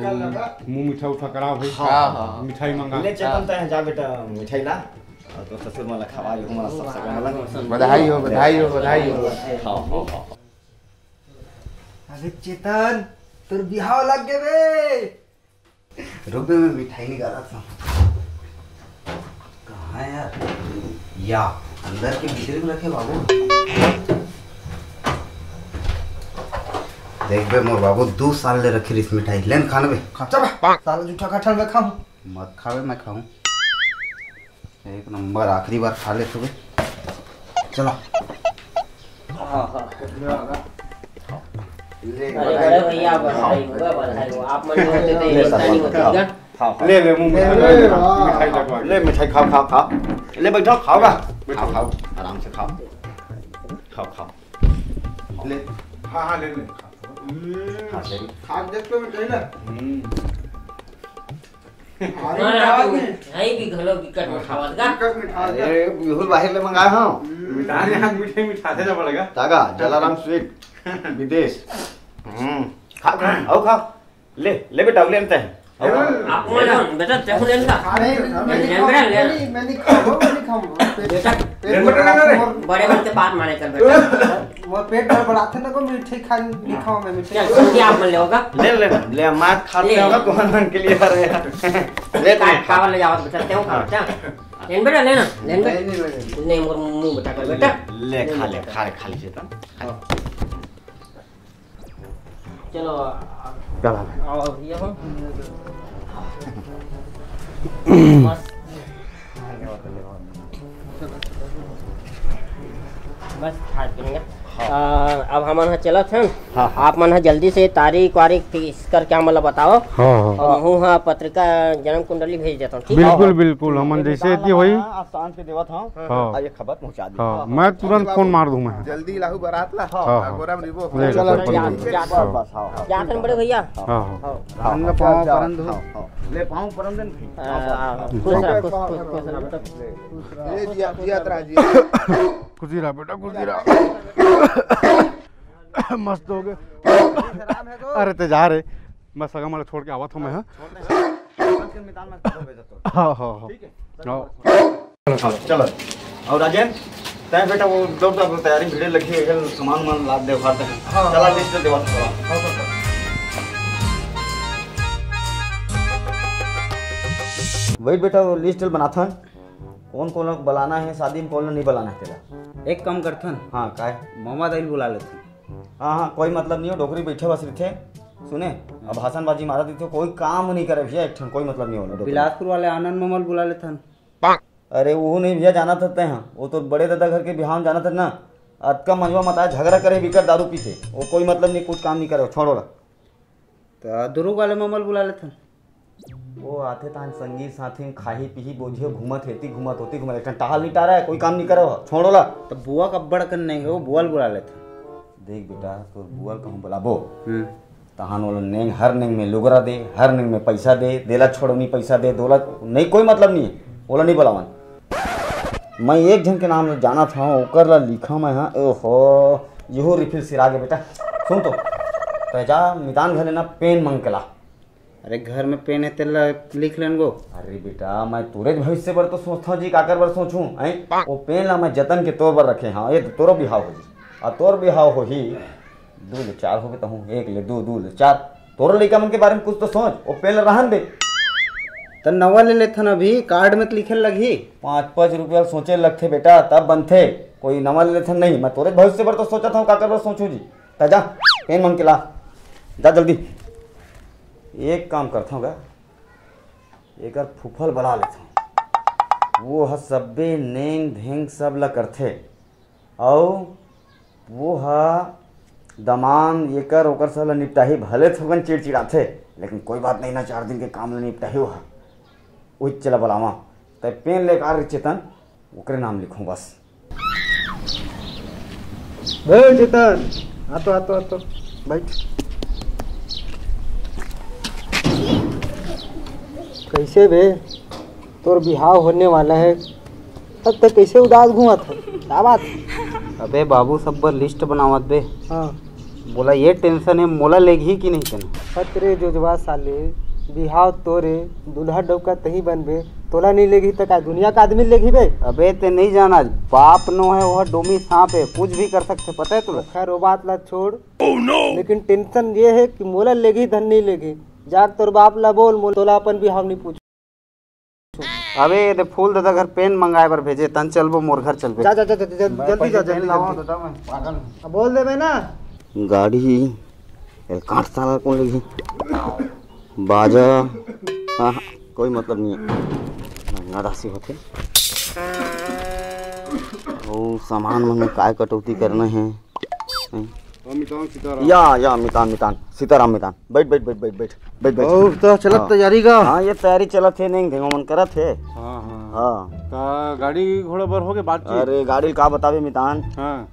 मुंह मीठा उठा करा भाई। हाँ, हाँ, हाँ। मिठाई मंगा। ले चेतन, तैं जा बेटा, मिठाई ला। अउ तो ससुर मन ला खवा, यो मन ला सब सगा मन ला। बधाई हो, बधाई हो, बधाई हो। हाँ, हाँ, हाँ। अबे चेतन, तोर बिहाव लग गे बे। रुक बे, मैं मिठाई निकालत हूँ। कहाँ है यार? या, अंदर के भीतरी में रखे बाबू। देख बे मोर बाबू, दू साल ले रखे रिस मिठाई। ले न खाना बे। खा। चल बे। साला जूठा कटहल मैं खाऊं। मत खावे, मैं खाऊं। एक नंबर, आखिरी बार खा ले तू बे। चलो। हाँ, हाँ। ले, अरे बधाई बड़े हो। भैया, बधाई हो, बधाई हो। आप मन होते तो ये ले, रिश्ता नहीं होता। हाँ, हाँ। ले, ले, मुंह ले, में ले, ले, ले, मिठाई लगवा। ले, मिठाई खाओ, खाओ, खाओ। ले, बैठो, खाओगा? बैठो। खाओ, खाओ, आराम से खाओ। खाओ, खाओ। ले। हाँ, हाँ, ले, ले। हाँ, ले। खा देख तो मिठाई ना। हम्म। अरे, हमारा मिठाई तो नहीं। मिठाई भी घलो बिकट मिठावत का। बिकट मिठावत का। अरे, बिहुल बाहर ले मंगाए हूँ। हम्म। मिठाई आज मिठाई मिठाते ना पड़ेगा। तागा, जलाराम स्वीट, विदेश। हम्म। खा, खा, आओ खा। ले, ले बेटा, ले अंत है। आओ, आओ। आप ले ना। बेटा, देखो, ले ना। अरे, मैं नहीं ले, खाऊं, ले, ले। मैं नहीं, मैं नहीं खाऊं, मैं नहीं खाऊं। बेटा, पेट में ले, ले, ले, ले। बड़े मन के बात माने कर बेटा। मोर पेट गड़बड़ाथे ना, को मिठाई खा, लिखा मैं मिठाई। चल, सुन के आप मन ले होगा। ले ले ना, ले, मात खाते ले। होगा, कौन मन के लिए आ रहे हैं? ले, ले। का-, कावर ले जावत बचते हो, हाँ। खाते हैं। लेन बेटा, लेना, लेन बेटा। नहीं, नहीं लगे। नहीं, मोर मुंह बता कर बेटा। ले, खा ले, खा ले, खा ले, चेतन। हाँ। चलो, चला ले। आओ, ये हो। बस। बस, खा पी लेंगे। हाँ। आ, अब हमन ह चलत हन। हाँ, हाँ। आप मन ह जल्दी से तारीख वारीख fix करके हमन ला बताओ। हाँ, हाँ। और महू ह पत्रिका, जन्म कुंडली भेज देथन, ठीक है? बिल्कुल, बिल्कुल। हमन जैसे कि होई। आज सांझ के देवत हूँ। हाँ। आ, ये खबर पहुँचा दी। हाँ, हाँ, मैं तुरंत फोन मार दूँ मैं। जल्दी लाहू बारात ला। हाँ, हाँ। गोरा में रिबो। ले, चलो, कोई चलो, बात नहीं। चलो। बस, बस, हाँ, हाँ। जात हन बड़े भैया। हाँ, हाँ। हाँ। हाँ, पाँव परन दो। हाँ, हाँ। ले, पाँव परन दे न भाई। हाँ, हाँ, हाँ। खुश रह, खुश, खुश, खुश रह बेटा। ले। ए, जिया, जिया, तरा जिया। खुशी रह बेटा, खुशी रह। मस्त हो गए। अरे ते जा रे, मैं सगा माला छोड़ के आवत हूँ मैं, हाँ? हाँ, हाँ, हाँ। ठीक है। हाँ। चलो, चलो। और राजेन, तैं बेटा वो दौड़ दौड़ तैयारी भिड़े लगी है, सामान वामान लाद दे, उखाड़ दे। हाँ। चला लिस्ट दे, बात करो। हाँ, हाँ, हाँ। वही बेटा, वो लिस्ट बनाथन। कौन कौन ला बुलाना है शादी में, कौन ला नहीं बुलाना है तेला? एक काम करथन। हाँ, काय? ममा दाई ल बुला लेथन। हाँ, हाँ, कोई मतलब नहीं हो, डोकरी बैठे बस रहिथे। सुने, अब भाषणबाजी मारत रहिथे, कोई काम नहीं करे भैया, एक ठन कोई मतलब नहीं हो डोकरी। बिलासपुर वाले आनंद ममा ल बुला लेथन। अरे, वो नहीं भैया, जाना था तैं, हाँ, वो तो बड़े दादा घर के बिहाव में जाना था ना, अतका मंजवा मताए झगड़ा करे बिकर दारू पीथे, वो कोई मतलब नहीं, कुछ काम नहीं करे, छोड़ो ला। त दुरुग वाले ममा ल बुला लेथन। वो आथे तान संगी साथी में खाही पीही बोझे घूमत हेती घूमत होती घूमत, एक ठन टहल नहीं टारा है, कोई काम नहीं करे हो, छोड़ो ला। त बुआ का अब्बड़ कन नहीं है, वो बुआ ल बुला लेथन। देख बेटा, तोर बुआ ल कहूँ बुलाबो, हम्म। तहान ओला नेंग, हर नेंग में लुगरा दे, हर नेंग में पैसा दे, देला छोड़ो नहीं पैसा दे, दोला नहीं, कोई मतलब नहीं है, ओला नहीं बुलावन। मैं एक झन के नाम ल जानत हूँ, ओकर ला लिखा मैं, हाँ, ओहो, यहू रिफिल सिरा गे बेटा। सुन तो, तैं जा मितान घर ले ना पेन मंग के ला। अरे, घर में पेन है, तेला लिख लेन गो। अरे बेटा, मैं तोरे भविष्य बर तो सोचता हूँ जी, काकर बर सोचूं, हैं? वो पेन ला मैं जतन के तोर बर रखे, हाँ, ये तोरो बिहाव हो जी। आ तोर बिहाव हो ही, दू ले चार हो गए तो हूँ, एक ले दू, दू ले चार। तोर लइका मन के बारे में कुछ तो सोच, वो पेन ला रहन दे। त नवा ले लेथन अभी, कार्ड में तो लिखे लगही। पाँच पाँच रुपया सोचे लगथे बेटा, तब बनथे। कोई नवा ले लेथन नहीं, मैं तोरे भविष्य बर तो सोचत हूँ, काकर बर सोचूं जी। त जा, पेन मंग के ला, जा जल्दी। एक काम करथव गा, एकर फूफल बला लेथव। वो ह सब्बे नेंग धेंग सब ल करथे। अउ वो ह दमान एकर ओकर सब ल निपटाही। भले थोकन चिड़चिड़ाथे, लेकिन कोई बात नहीं ना, चार दिन के काम ल निपटाही वो ह। उहिच चला बलावा। तै पेन ले कार चेतन, ओकरे नाम लिखूं बस। ए चेतन, आ तो, आ तो, आ तो, बैठ। कैसे बे? तोर बिहाव होने वाला है, तब तक कैसे उदास घूमत है? क्या बात है? अबे बाबू, सब बर लिस्ट बनावत बे। हाँ। बोला ये टेंशन है, मोला लेगही कि नहीं तेन? हत रे जोजवा साले, बिहाव तोरे, दूल्हा डौका तही बनबे, तोला नहीं लेगही त का दुनिया का आदमी लेगही बे? अबे ते नहीं जाना, बाप नो है, वह डोमी सांप है, कुछ भी कर सकते, पता है तुला? खैर, वो बात ला छोड़। Oh no! लेकिन टेंशन ये है कि मोला लेगही धन नहीं लेगही, जाके तोर बाप ला बोल, मोला तोला अपन बिहाव नहीं पूछ। अबे, ये दे फूल दादा घर पेन मंगाए बर भेजे, तन चलबो मोर घर चलबे। जा, जा, जा, जा, जा, मैं जल्दी जा, पैसे जल्दी, पेन लावा जल्दी। दादा, मैं पागल हूँ। अब बोल देबे ना। गाड़ी, ये काट साला कौन लगी? बाजा, हाँ, हाँ, कोई मतलब नहीं है। महंगा राशि होते। वो सामान मन में काय कटौती करना है? हैं? ओ मितान सीताराम। या, या, मितान, मितान। सीताराम मितान। बैठ, बैठ, बैठ, बैठ, बैठ। बैठ, बैठ। ओ, तो चलत हाँ। तैयारी का? हाँ, ये तैयारी चलत हे, नहीं, घेंगो मन करत हे। हाँ, हाँ। हाँ। त गाड़ी घोड़ा बर हो गे बातचीत? अरे, गाड़ी ल का बताबे मितान। हाँ।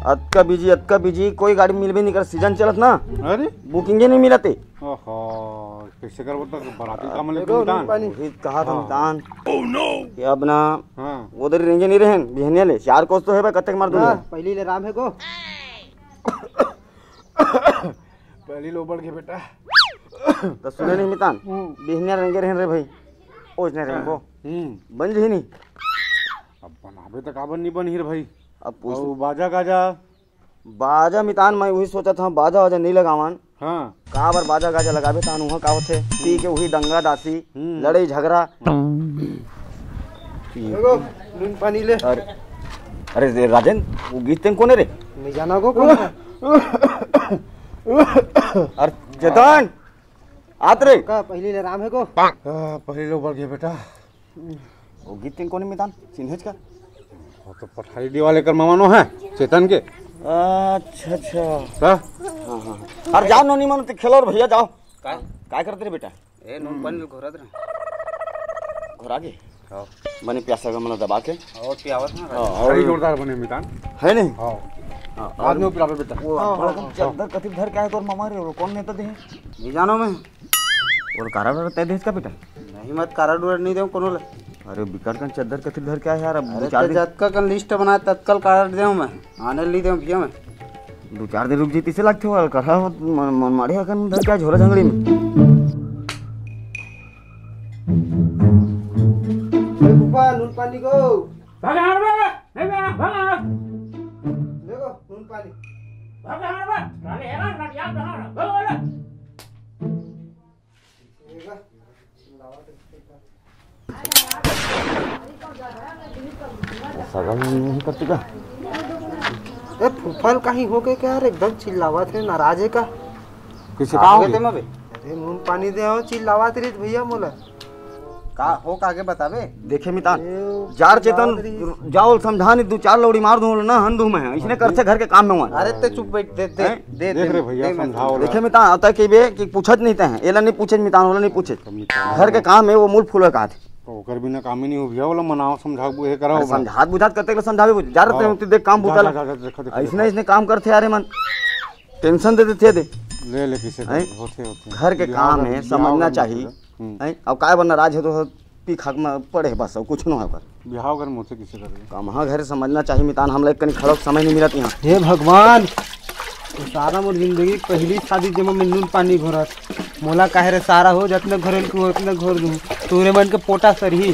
अतका बिजी, अतका बिजी, कोई गाड़ी मिलबे नहीं कर, सीजन चलत ना। अरे? बुकिंगे नहीं मिलत हे। ओहो, कैसे करबो त बराती का मन देखो, मितान? पानी। वही कहा था हाँ। मितान। Oh no! कि अब ना हाँ। उधर रेंगे नहीं रहेन, बिहनिया ले, चार कोस तो है बे, कतेक मार दूंगा। हाँ, पहली ले राम है को। पहली लोबड़ के बेटा। त सुने नहीं मितान, हम्म। बिहनिया रेंगे रहेन रे भाई, ओजने रेंगो। हम्म। बन जही नहीं। अब बनाबे त काबर नहीं बनही रे भाई। अब पूछ। अउ बाजा गाजा? बाजा मितान, मैं उही सोचत हंव, बाजा वाजा नइ लगावन। हाँ। काबर बाजा गाजा लगाबे, तान उहाँ का होथे, पी के उही दंगा दासी, हम्म। लड़ई झगरा। देखो, नून पानी ले। अरे, अरे रे राजेन, वो गीत तेन कोन हे रे? नइ जाना को कोन हे? अरे चेतन, आत रे। का पहली ले राम हे को? हाँ, पहली ले बढ़ गया बेटा। वो गीत तेन कोन हे मितान, चिन्हेच का? वो तो पठारी डी वाले कर ममानो है, चेतन के। अच्छा, अच्छा। का? हाँ, हाँ, हाँ। अरे जाओ नोनी मनो, ते खेलो रे भैया, जाओ। का? काय करते रे बेटा? ए, नून पानी ल घोरत रहे। घोरा के? हाँ। बने प्यासा का मतलब दबा के। और पियावत ना। हाँ, और भारी जोरदार बने मितान। है नहीं? हाँ। हाँ, बाद में पिलावे बेटा। वो हाँ, बड़ा हाँ, कन हाँ। चद्दर कथी धर के आए तोर मामा रे, वो कोन नेता दे? नइ जानो मैं। और कारड वारड तय देस का बेटा? नहीं, मत कारड वारड नइ देव कोनो ले। अरे बिकट कन चद्दर कथी धर के आए यार, अब अरे दो चार तो दिन जतका कन लिस्ट बनाए ततका ल कारड देव मैं, आने ल नइ देव भैया मैं। दो चार दिन रुक जइतिस से लगथे वाला करा मन, मन माढ़े अकन धर के आए झोला झंगड़ी में। ए फूफा, नून पानी को। भाग यहाँ रे, नहीं मेरा, भाग यहाँ। देखो, नून पानी। भाग यहाँ रे, साले हेरा, रटिया कहाँ रे? भाग वाला। सगल नहीं करती का? ए, फूफा ल कहीं हो गए क्या यार? एकदम चिल्लावत हे, नाराज हे का? किसे का हो गए? अरे, नून पानी दे हो, चिल्लावत रहिस भैया मोला। का हो, का आगे बताबे? देखे मितान, ए, जार चेतन, बाप रे। जाओ समझा नहीं, दो चार लौड़ी मार दूं ना, हन दूं मैं, इसने कर से घर के काम में हुआ। अरे ते चुप बैठ, दे, दे, हैं? दे, देख दे, रे भैया, दे, मैं समझाओ समझा। देखे मितान, आता कि बे, कि पूछत नहीं ते हैं, एला नहीं पूछे मितान, ओला नहीं पूछे। तो मितान घर के काम है, वो मूल फूल का हाथ। तो ओकर बिना काम ही नहीं हो भैया, ओला मनाओ, समझाओ, ये कराओ अरे बा। समझात बुझात करते के समझावे बुझ, जा रहे हाँ। हैं, तू देख काम जा, बुता जा, ला। जा, जा, देखो, देखो, ऐसने, देखो। ऐसने काम करते यार मन, टेंशन दे देते दे। ले, ले, किसे हैं? दे, होते, होते। घर के बिहाव काम कर, है, बिहाव समझना कर चाहिए। हम्म। हैं? अब काय बनना, राज है तो पी खाक में पड़े है बस, अब कुछ ना होकर। बिहाव घर मोसे किसे कर रहे? कमहा घर समझना चाहिए मितान, हम लोग कनी खड़क समय नहीं मिलत यहाँ। हे भगवान, तो सारा मोर जिंदगी पहली शादी जेमा मैं नून पानी घोरत, मोला काहे रे सारा हो, जतने घोरेल को उतने घोर दूँ, तोरे मन के पोटा सरही।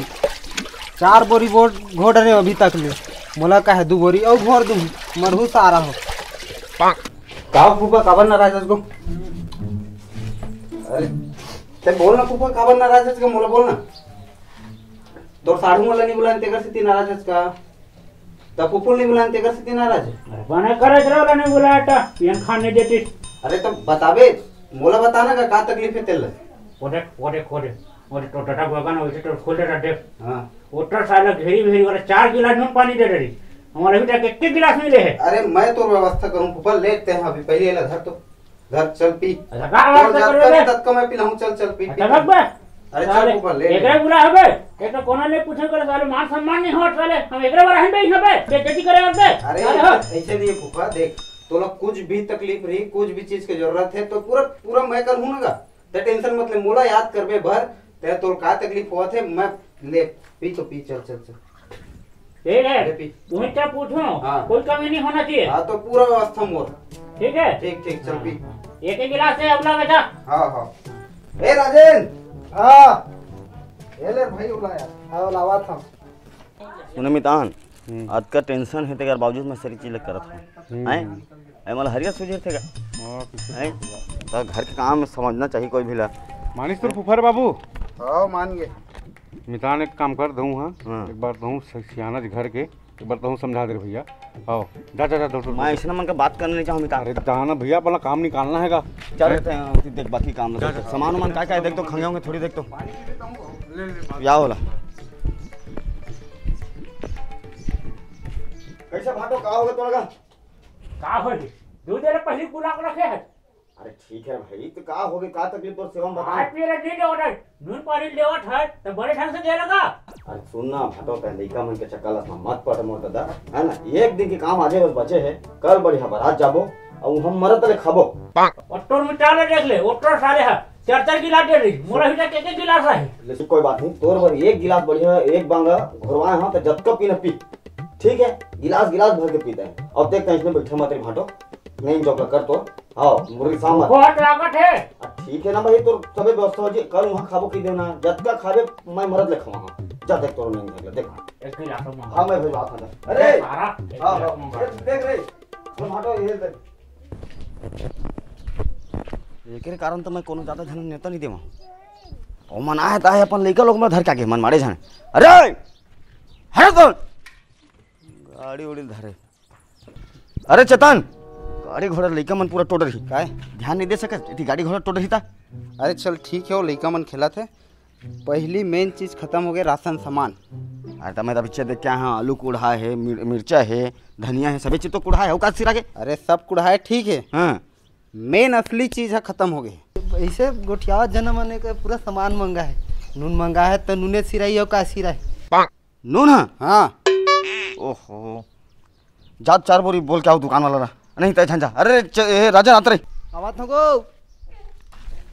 चार बोरी बोट घोर डरे अभी तक ले, मोला काहे दू बोरी अउ घोर दूँ, मरहू सारा हो। का फूफा, काबर नाराज हस गो? अरे, ते बोल ना फूफा, काबर नाराज हस गो, मोला बोल ना। तोर साढ़ू मोला नहीं बुलान, तेकर सेती नाराज हस का? त फूफू नहीं बुलान, तेकर सेती नाराज है? अरे, बने करे जरा वाला नहीं बुलाया था, पियन खाने देती। अरे, तो बताबे, मोला बताना का, का तकलीफ है तेला? वो देख, वो देख, वो देख, वो देख, तो टटा गुआ ना, वैसे तो खोल दे रहा, देख। हाँ। वो तो साला घेरी भेरी वाला चार गिलास नून पानी दे रही। हमारा अभी तक एक एक गिलास मिले है। अरे, मैं तो व्यवस्था करूँ, फूफा, लेते हैं अभी, पहले एला धर तो। धर, चल पी। अच्छा, का और व्यवस्था जब करोगे? तक तब मैं पिलाऊँ, चल, चल पी, पी। अच्छा, भग बे। अरे, चल साले, फूफा, ले, एकरा ले। बुला हबे। एक तो कोनो नहीं पूछे करे, साले, मान सम्मान नहीं होत, साले। हम एकरा बारे हम भी हबे, बेइज्जती करे और बे। अरे, साले, ऐसे, हाँ। ऐसे नहीं फूफा, देख, तोला कुछ भी तकलीफ रही, कुछ भी चीज की जरूरत है, तो पूरा, पूरा मैं करूँ ना गा। ते टेंशन मत ले, मोला याद करबे भर, ते तोर का तकलीफ होवत हे, मैं ले, पी तो पी, चल, चल, चल। ठीक है, ले पी। तुम्हें क्या पूछो? हाँ। कोई कमी नहीं होना चाहिए। हाँ, तो पूरा व्यवस्था मोर। ठीक है? ठीक, ठीक, चल पी। हाँ, हाँ। एक एक गिलास है, अपना बेटा। हाँ, हाँ। ए राजेन। हाँ। ये ले भाई, बुलाया। हाँ, लावा था। सुने मितान, हम्म। अतका टेंशन है तेकर बावजूद मैं सारी चीज करत हूँ। हम्म। हैं? ए, मला हरियर सुझेर थे का? हाँ, कुछ हैं? तो घर के काम समझना चाहिए कोई भी ला। मानिस तोर फूफा रे बाबू? हाँ, मान गए। मितान एक काम कर दहूँ, हाँ? हाँ। एक बार दहूँ स-, सियाना जी घर के, एक बार दहूँ समझा दे रे भैया। हाँ, जा, जा, जा, दौड़, दौड़, मैं दौड़। ऐसे ना मन का बात करना नहीं चाहूँ मितान। अरे, जाना भैया, अपना काम निकालना है का? चल, हैं? ते, ते देख बाकी काम जा, जा, जा। सामान वामान का, का है, देख तो खंगे होंगे, थोड़ी देख तो। ले, ले, बात। क्या होला? कैसे भाटो, का होगे तोरा का? का होगे? दू दिन पहले गुलाब रखे है। अरे ठीक है भाई, तो का होगे, का तकलीफ तोर सेवा में बता? खाए पिए ला नहीं देवत है, नून पानी लेवत है, तो बड़े ढंग से दे लगा। अरे सुन ना भाटो, तै लइका मन के चक्कर ला मत पड़ मोर दादा, है ना? एक दिन के काम आजे बस बचे है, कल बढ़िया बारात जाबो, और हम मरत ले खाबो। और तोर मिटा ले देख ले, वो तोर साले है, चार चार गिलास दे रही, मोला भी एक एक गिलास है। लेकिन कोई बात नहीं, तोर बर एक गिलास बढ़िया, एक बांगा घोरवाए हाँ, तो जतका पीना पी। ठीक है, गिलास गिलास भर के पीता है। अब देख, इसने बैठा मत रे भाटो, नहीं जो कर तो, हाँ, मुरली सांभर। बहुत लागत है। अब ठीक है ना भाई, तो सबे व्यवस्था हो जी, कल वहाँ खाबो की देना, जतका खाबे मैं मरत ले खावा। जा देख तोर नहीं देख ले, देख। एक गिलास और मंगा। हाँ, मैं भाई बात आता। अरे, सारा एक हाँ, गिलास हाँ, मंगा। देख, देख रे। एकरे कारण तो मैं कोनो ज्यादा झन नेता नहीं देवा। ओ मन आए ताए अपन लइका लोग में धर के आगे मन मारे झन। अरे! हट तो! गाड़ी उड़ी धरे। अरे चेतन! गाड़ी घोड़ा लइका मन पूरा टोडर ही। काय? ध्यान नहीं दे सकत, इतनी गाड़ी घोड़ा टोडर ही ता। अरे चल ठीक है, वो लइका मन खेलत हे। पहली main चीज खत्म हो गए, राशन सामान। अरे त मैं त पीछे देख के आया हूँ, आलू कुढ़ा है, मिर-, मिर्चा है, धनिया है, सभी चीज तो कुढ़ा है, वो का सिरा के? अरे सब कुढ़ा है, ठीक है। हाँ। Main असली चीज है खत्म हो गए। ऐसे गोठियावत झन मन के पूरा सामान मंगा है, नून मंगा है तो नूने सिराही हो का सिराही। नून है? हाँ। ओहो, जा चार बोरी बोल के आओ दुकान वाला ला। नहीं तय झन जा। अरे च-, ए, राजन आत रे। आवत हो गो।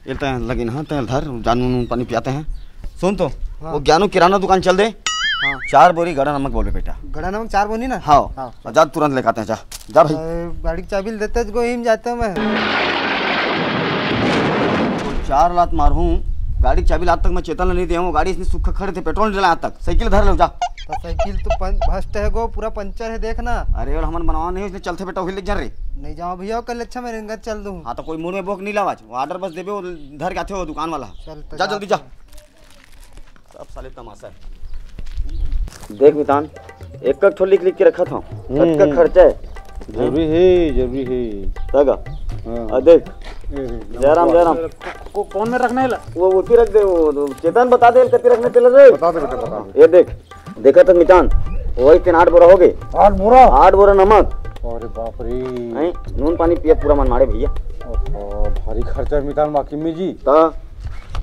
ये तय लगिन हाँ, तय धर, जा नून पानी पियाते हैं। सुन तो, हाँ। वो ज्ञानू किराना दुकान चल दे। हाँ। चार बोरी गड़ा नमक बोले बेटा। गड़ा नमक चार बोरी ना? हाँ। हाँ। और जा तुरंत लेके आते हैं, जा। जा भाई। अरे, गाड़ी की चाबी देते तो गोहिम जाते मैं। तो चार लात मारहूँ, गाड़ी की चाबी लात तक मैं चेतन नहीं दे हूँ, गाड़ी इसने सुख खड़े थे, पेट्रोल नहीं डला आज तक, साइकिल धर ले जा। तो साइकिल तो पं-, भस्ट है गो, पूरा पंचर है, देख ना। अरे, और हमन बनवा नहीं, उसने चलते बेटा, वही ले जा रे। नहीं जाओ भैया, कल अच्छा मैं रेंगत चल दूँ। हाँ, तो कोई मुड़ में बोक नहीं लावाज, वो ऑर्डर बस देबे, वो धर के आते हो दुकान वाला। चल, तो जा, जा। जल्दी जा। सब साले तमाशा है। देख मितान, एक एक ठो लिख लिख के रखत हूँ। हम्म। कतका खर्चा है? जरूरी है, जरूरी है। तगा। हाँ। आ देख। ए, ए, जयराम, जयराम। को-, कौन में रखने ला? वो, वो भी रख दे, वो, वो चेतन बता दे, कति रखने तेल रे। बता दे बेटा, बता दे। ये देख, देखा तो मितान, वही तीन आठ बोरा हो गए। आठ बोरा? आठ बोरा नमक। अरे बाप रे। हैं? नून पानी पिया पूरा मन मारे भैया। ओहो, भारी खर्चा है मितान वाकई में जी। ता?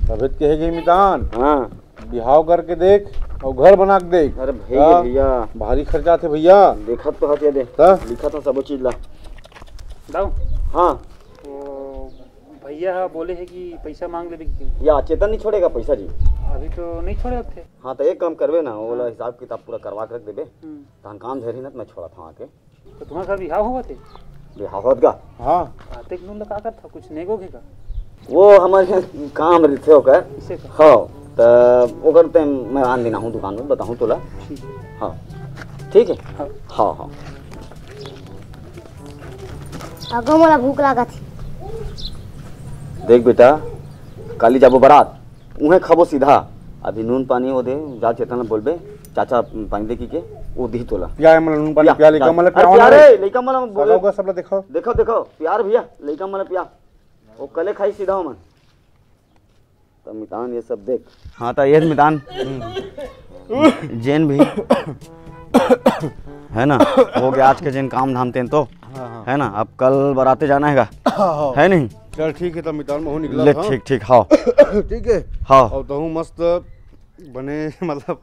तबियत कहेगी मितान। हाँ। बिहाव करके देख और घर बना के देख। अरे भैया, हाँ? भैया। भारी खर्चा थे भैया। देखत तो हस ये दे। हाँ? लिखत हस सबो चीज ला। दाऊ। हाँ। वो भैया हा बोले है कि पैसा मांग लेबे कि। या चेतन नहीं छोड़ेगा पैसा जी? अभी तो नहीं छोड़े थे। हाँ, तो एक काम करबे ना, ओला हाँ। हिसाब किताब पूरा करवा के रख देबे। हम्म। तहन काम धरी ना, तो मैं छोड़ा था आके। तो तुम्हारे घर बिहाव होवत हे? बिहाव होत गा? हाँ। आते के नून ल का करथा? कुछ नेगो के का? वो हमर यहाँ काम रहिथे ओकर। किसे का? हाँ, त ओकर ते मैं आन देना हूँ दुकान में, बताहूँ तोला। ठीक है। हाँ, ठीक है? हाँ। हाँ, हाँ। अगो मोला भूख लागत हे। देख बेटा, काली जाबो बारात, उहें खाबो सीधा। अभी नून पानी वो दे, जा चेतन ला बोलबे, चाचा पानी दे की के, वो दिही तोला। पिया, मतलब नून पानी पिया, पिया, लइका जा। मन ला अरे पिया पिया ना रे, रे। लइका मन ला बोले। सगा उगा सब ला देखो। देखो, देखो, पिया रे भैया, लइका मन ला पिया। वो कले खाई सीधा मन। त मितान ये सब देख। हाँ, त ये मितान। जेन भी। है ना, हो गया आज के जेन काम धाम तेन तो। हाँ, हाँ। है ना, अब कल बराते जाना है का? हाँ, हाँ। है नहीं? चल ठीक है, त मितान महू निकला ले, था। ठीक, ठीक, हाँ। ठीक है। हाँ। और तहूँ मस्त बने, मतलब,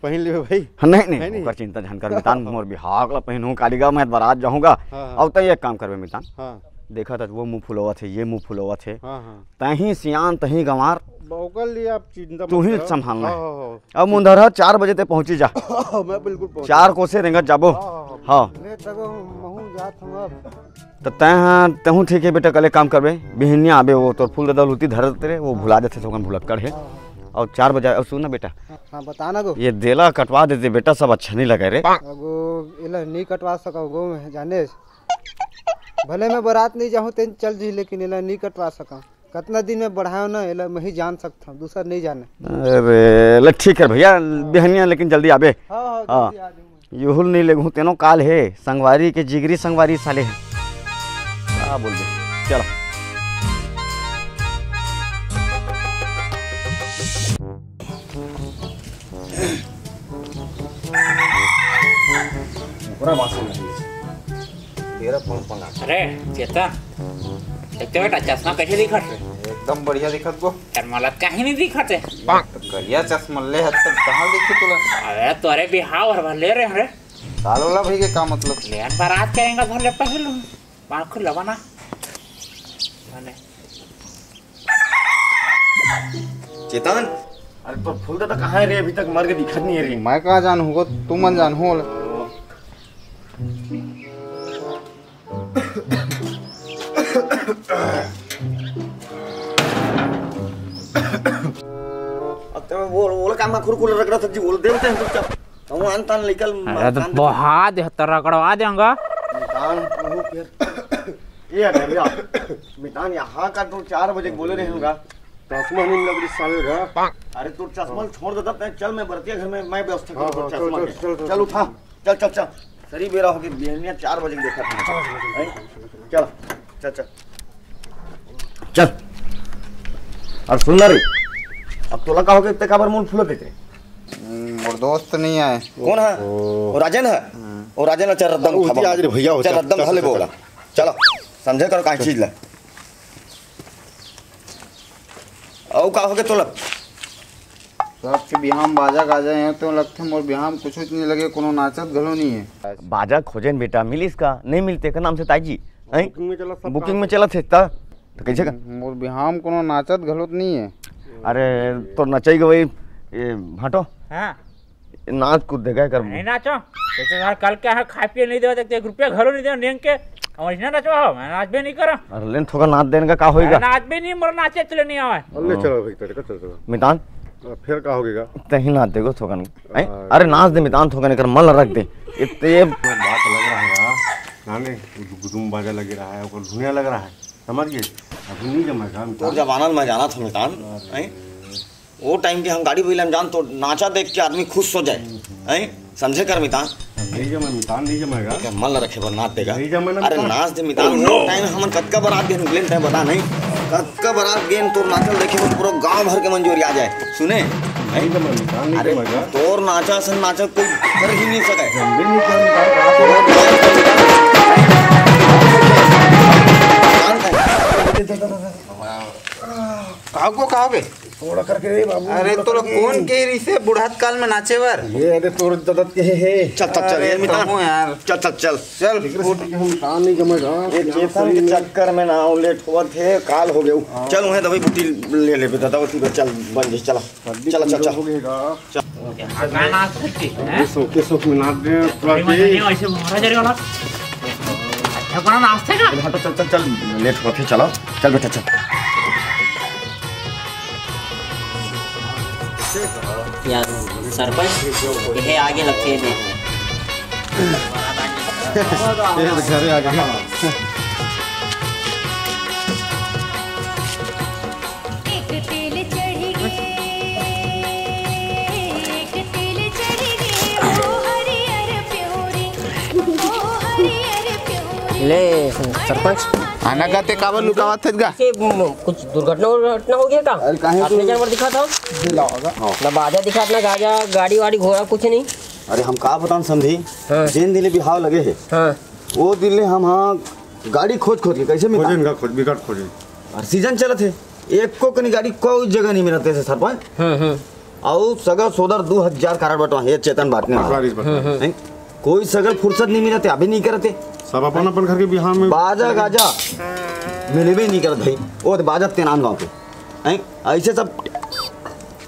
पहिन लेबे भाई। नहीं, नहीं, है नहीं? ओकर चिंता झन कर मितान, मोर बिहाव ला पहिनहूँ, काली गा मैं बरात जाहूँ गा। हाँ, हाँ। अब तैं एक काम करबे मितान। हाँ। देखत हस वो मुँह फुलोवत हे, ये मुँह फुलोवत हे। हाँ, हाँ। तहीं सियान, तहीं गंवार। ओकर लिए आप चिंता मत करो। तू ही संभालना है। हाँ, हाँ, हाँ। अब मुंधरहा चार बजे ते पहुँची जा। हाँ, मैं बिल्कुल पहुँच चार कोसे रेंगत जाबो। हाँ, हाँ, हाँ। हाँ। ले तको महू जात हूँ अब। त तैं हा, तहूँ ठीक है बेटा, कल एक काम करबे, बिहनिया आबे, वो तोर फूल ददा लूटी धर देते रे, वो भुला देते, थोकन भुलक्कड़ है। हाँ, हाँ। और चार बजे, और सुन ना बेटा, हाँ, हाँ, बता ना गो। ये देला कटवा देते बेटा, सब अच्छा नहीं लगे रे। अगो, एला नहीं कटवा सका गो मैं, जाने। भले मैं बरात नहीं जाहूँ, तेन चल जी, लेकिन एला नहीं कटवा सका। कतना दिन में बढ़ायो ना, एला मैं ही जान सकता हूँ, दूसर नहीं जाने। अरे, ले ठीक है भैया, बिहनिया लेकिन जल्दी आबे। हाँ, हाँ, हाँ। जल्दी आ जाऊँ मैं। युहुल नहीं लेगहूँ, तेनो काल हे, संगवारी के जिगरी संगवारी साले हे। का बोल दे, चल। ओकरा बात समझ ले। तेरा फोन पंगा। अरे, चेतन, देख तो बेटा, चश्मा कैसे दिखत हे? एकदम बढ़िया दिखत गो। यार, मला कहीं नहीं दिखत हे। तो करिया चश्मा ले हत, तब कहाँ दिखी तुला? अरे, तोरे बिहाव हर भर ले रहे हैं रे। काल वाला भाई के का मतलब? ले यार, बारात करेंगे भर ले पहलू। बाढ़ खुला बना। चेतन, अरे तोर फूल दादा कहाँ है रे? अभी तक मर के दिखत नहीं है रे। मैं कहाँ जानहूँ गो, तुमन जानहू ओला। अब तो वो, वो काम में खुरकुर रगड़ा था जी, वो देते हैं चुपचाप। हम आन तान लेकर अरे तो बहा दे, तो रगड़वा देंगा। आन तू फिर। ये अरे भैया, मितान यहाँ का तो चार बजे बोले नहीं होगा। चश्मा नहीं लग रही साले का। अरे तू चश्मा छोड़ देता, तै चल, मैं बरतिया घर में मैं व्यवस्था हाँ, करूँ हाँ, चल, चश्मा चल, के। चल, चल, चल चल। उठा, चल चल चल। सरी बेरा हो गई, बिहनिया चार बजे देखा था। हैं? चल, चल चल। चल। और सुन ना रे, अब तोला का हो गया, इतने काबर मुंह फुला देते? हम्म, मोर दोस्त नहीं आए। कौन है? ओ। वो राजन है? हम्म। वो राजन है, चल रद्दम वो खाबा। आज रे भैया हो, चल चल, रद्दम चल, खा ले चल, बोला। चल। चलो, समझे करो काहे चीज ला। अउ का हो गया तोला? सबके बिहाव में बाजा गाजा हे, तो लगथे मोर बिहाव में कुछुच नहीं लगे, कोनो नाचत घलो नहीं है। बाजा खोजेन बेटा, मिलिस का? नहीं मिलते का नाम से ताई जी, हैं? बुकिंग में चलत सब बुकिंग काम। में चलत हे ता? तो कैसे का? मोर बिहाव में कोनो नाचत घलो तो नहीं है। अरे, तो नचई गवई, ये भाटो। हाँ। नाच कूद देगा कर। नहीं नाचो। जैसे यार कल क्या है, खाए पिए नहीं देवा, तो एक रुपया घलो नहीं देवा, नेंग के। और इसने नाचो हो, मैं नाच भी नहीं करा। अरे लेन थोका नाच देने का का होएगा? अरे नाच भी नहीं, मोर नाचे चले नहीं आवे। अल्ले चलो भाई, तड़का चल चलो। मितान? अब फिर का हो गया? तही नाच देगो थोकन। हैं? हाँ। अरे नाच दे मितान, थोकन कर मन रख दे। इतने बात लग रहा है यार। नाने, गुदुम बाजा लग रहा है, ओकर धुनिया लग रहा है। समझ गए? अभी नहीं जमा काम। तोर जमाना में मैं जाना था मितान, हैं? वो टाइम के हम गाड़ी बइला में जान तो नाचा देख के आदमी खुश हो जाए, हैं? समझे कर मितान? नहीं जमा, मितान नहीं जमाएगा। ठीक है, मन रखे बर नाच देगा। नहीं जमा ना अरे मितान। नाच दे मितान। Oh, no! वो टाइम हमन कतका बरात गेन, लेन टाइम बता नहीं, कतका बरात गेन तोर नाचल देखे में पूरा गांव भर के मंजूरी आ जाए। सुने? नहीं जमा, मितान नहीं अरे जमाएगा। तोर नाचा सन नाचा कोई कर ही नहीं सके। जम भी नहीं कर मितान, कहाँ से काको, काको? थोड़ा करके रे बाबू, अरे थोड़ा तोला करके। कौन के रिसे बुढ़त काल में नाचे बर? ये अरे तोर ददत के हे। चल, चल, चल, अरे ये मितान। तमो यार। चल, चल, चल। चल, ठीक है, उठ। ठीक है, हम काम नहीं जमेगा। ये यार, चेतन के सही में। चक्कर में ना, वो लेट होवत हे, काल हो गयो। हाँ। चल, उन्हें दवाई बूटी ले ले बेटा, दवाई पी, चल, बन जाए, चला। हड्डी चला, चल, कमजोर चल। हो गई है का? चल। हाँ, मैं नाच सकती, हैं? ये सो के सो के नाच दे, पूरा अरे, मजा के। नहीं, ऐसे मारा जा रहा है। अच्छा, बड़ा नाचते का? हट, चल, चल, चल, लेट होत हे, चलो। चल बेटा, चल। यार, सरपंच, ये आगे लगते हैं, देखो। ये तो घरे आ गया। एक तेल चढ़ी गे, एक तेल चढ़ी गे, ओ हरियर प्योरी, ओ हरियर प्योरी। ले, सरपंच। आना का ते काबर लुकावत हस गा? के, म, कुछ दुर्घटना उर्घटना हो गया का? अरे, काहे आपने तू जानवर दिखा था? दिला होगा। हाँ। ना बाजा दिखा, ना गाजा, गाड़ी वाड़ी, घोड़ा, कुछ नहीं। अरे, हम का बतान समधी, हाँ। जेन दिन ले बिहाव लगे हे, हाँ। वो दिन ले हम हाँ गाड़ी खोज खोज के कैसे मिला? खोजेन का खोज, बिकट खोजेन। और सीजन चलत हे, एको कनी गाड़ी कोई जगह नहीं मिलत हे सरपंच। हम्म, हम्म। अउ सगर सोदर दू हजार कारड बंटवा हे, चेतन बांटने वाला। बारिश बरसात। हम्म, हम्म। हैं? कोई सगर फुर्सत नहीं मिलत हे, अभी नहीं करत हे। सब अपन अपन घर के बिहाव में बाजा गाजा मिलबे नहीं करत भाई। वो तो बाजत तेनान गाँव के। हैं? ऐसे सब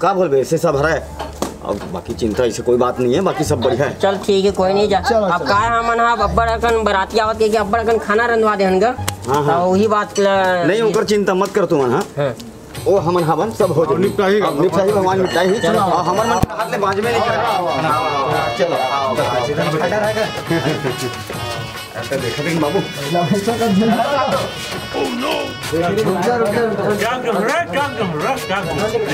का बोलबे, ऐसे सब हरे। अब बाकी चिंता ऐसे कोई बात नहीं है, बाकी सब बढ़िया है। चल ठीक है, कोई नहीं जा। चलो, अब चलो। का हमन हा अब्बड़ अकन बराती आवत के, कि अब्बड़ अकन खाना रंधवा देहन गा। हाँ, हाँ। तो वही बात ला नहीं, ओकर चिंता मत कर तुमन, हाँ। हाँ। ओ हमन हवन, सब हो जाही। निपटाही अब निपटाही, भगवान निपटाही। चलो। और हमर मन के हाथ ले बांझबे नहीं करे। चलो, आओ, आओ, आओ। अच्छा, देखा देख बाबू। रुक जा, रुक जा, रुक जा। क्या कर रहा है? क्या कर रहा है? क्या कर रहा है? ए,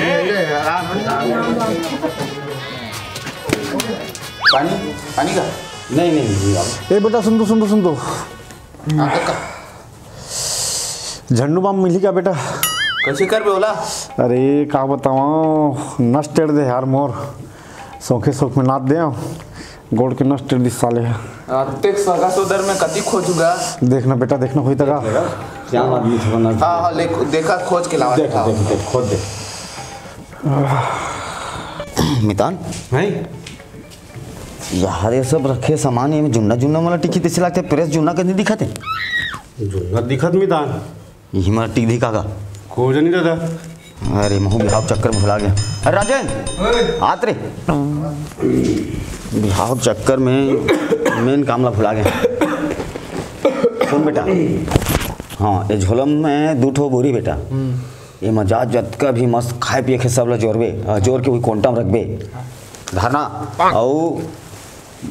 पानी, पानी का? नहीं, नहीं, नहीं, आप। ए बेटा, सुन तो, सुन तो, सुन तो। हाँ, काका। झंडू बाम मिलही का बेटा? कैसे करबे ओला? अरे, का बतावं, नस टेढ़ दे यार मोर। सौंखे सौंख में नाथ दे, गोड़ के नस टेढ़ दिस साले ह। अतेक सगा सोदर में कति खोजहूँ गा? देखना बेटा, देखना होई त गा। क्या आदमी था ना? हाँ, हाँ, ले, देखा, खोज के लावा, देख, दिखाओ। देख, देख, खोज दे। मितान? हैं? यार, ये सब रखे सामान, ये जुन्ना जुन्ना वाला टिकी तैसे लागथे, प्रेस जुन्ना कनी दिखत हे। जुन्ना दिखत मितान। इही मा टिक दिखा का? को जनी दादा। अरे, महू बिहाव चक्कर में भुला गया। अरे राजेन, ओए। आत रे। बिहाव चक्कर में मेन काम ला भुला गया। सुन बेटा, हाँ, ये झोलम में दू ठो बोरी बेटा। हम्म। ये मा जा, जतका भी मस्त खाए पिए के सब ला जोरबे, अ, जोर के वही कोंटा में रखबे। धरना, अउ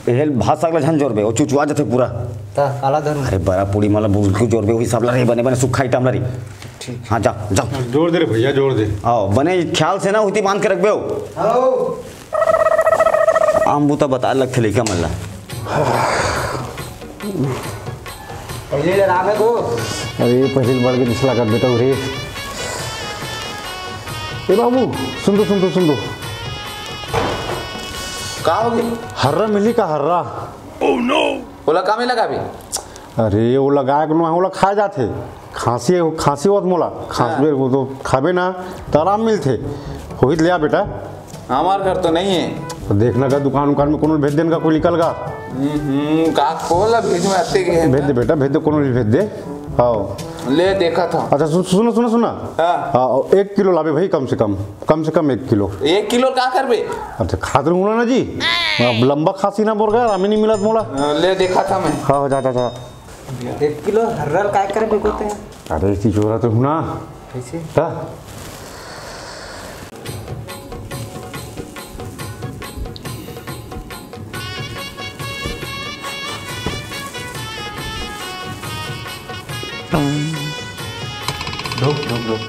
एहल भात साग ला झन जोरबे, ओ चुचुआ जथे पूरा। त काला धरू? अरे बरा पूड़ी मन ला बिल्कुल जोरबे, ओ हिसाब ला रे, बने बने सुक्खा आइटम ला रे। ठीक। हाँ, जा, जा। जोर दे रे भैया, जोर दे। आओ, बने ख्याल से ना, उती बांध के रखबे हो। आओ। आम बूता बताए लगथे लइका मन ला। पहिले ले रामे को। अरे, पहिले बढ़ के निचला कर बेटा रे। ए बाबू, सुन तो, सुन तो, सुन तो। का हो गे? हर्रा मिली का हर्रा? ओला का में लगाबे? अरे, ओला गाय के नोहा, ओला खाए जाथे। खांसी, खांसी होत मोला। खांसबे, हाँ। वो तो खाबे ना, त आराम मिलथे। होही त ले आ बेटा। हमार घर तो नहीं है। तो देखना का दुकान उकान में कोनो भेज देन का, कोई निकल गा। हम्म, हम्म, का कोला भेज में आते के हैं। भेज दे बेटा, भेज दे, कोनो भी भेज दे। हाँ। ले देखा था। अच्छा, सुन, सुनो, सुनो, सुनो। हाँ। हाँ, एक किलो लाबे भाई, कम से कम, कम से कम एक किलो। एक किलो का करबे? अच्छा, खात रहूँ ना जी, अब लंबा खांसी ना बोर गया, आराम ही नहीं मिला मोला। हाँ, ले देखा था मैं। हाँ, जा, जा, जा। एक किलो हर्रा ल काय करबे गोते? अरे, इसी जोरा तो हूँ ना। कैसे? ता? रुक, रुक, रुक।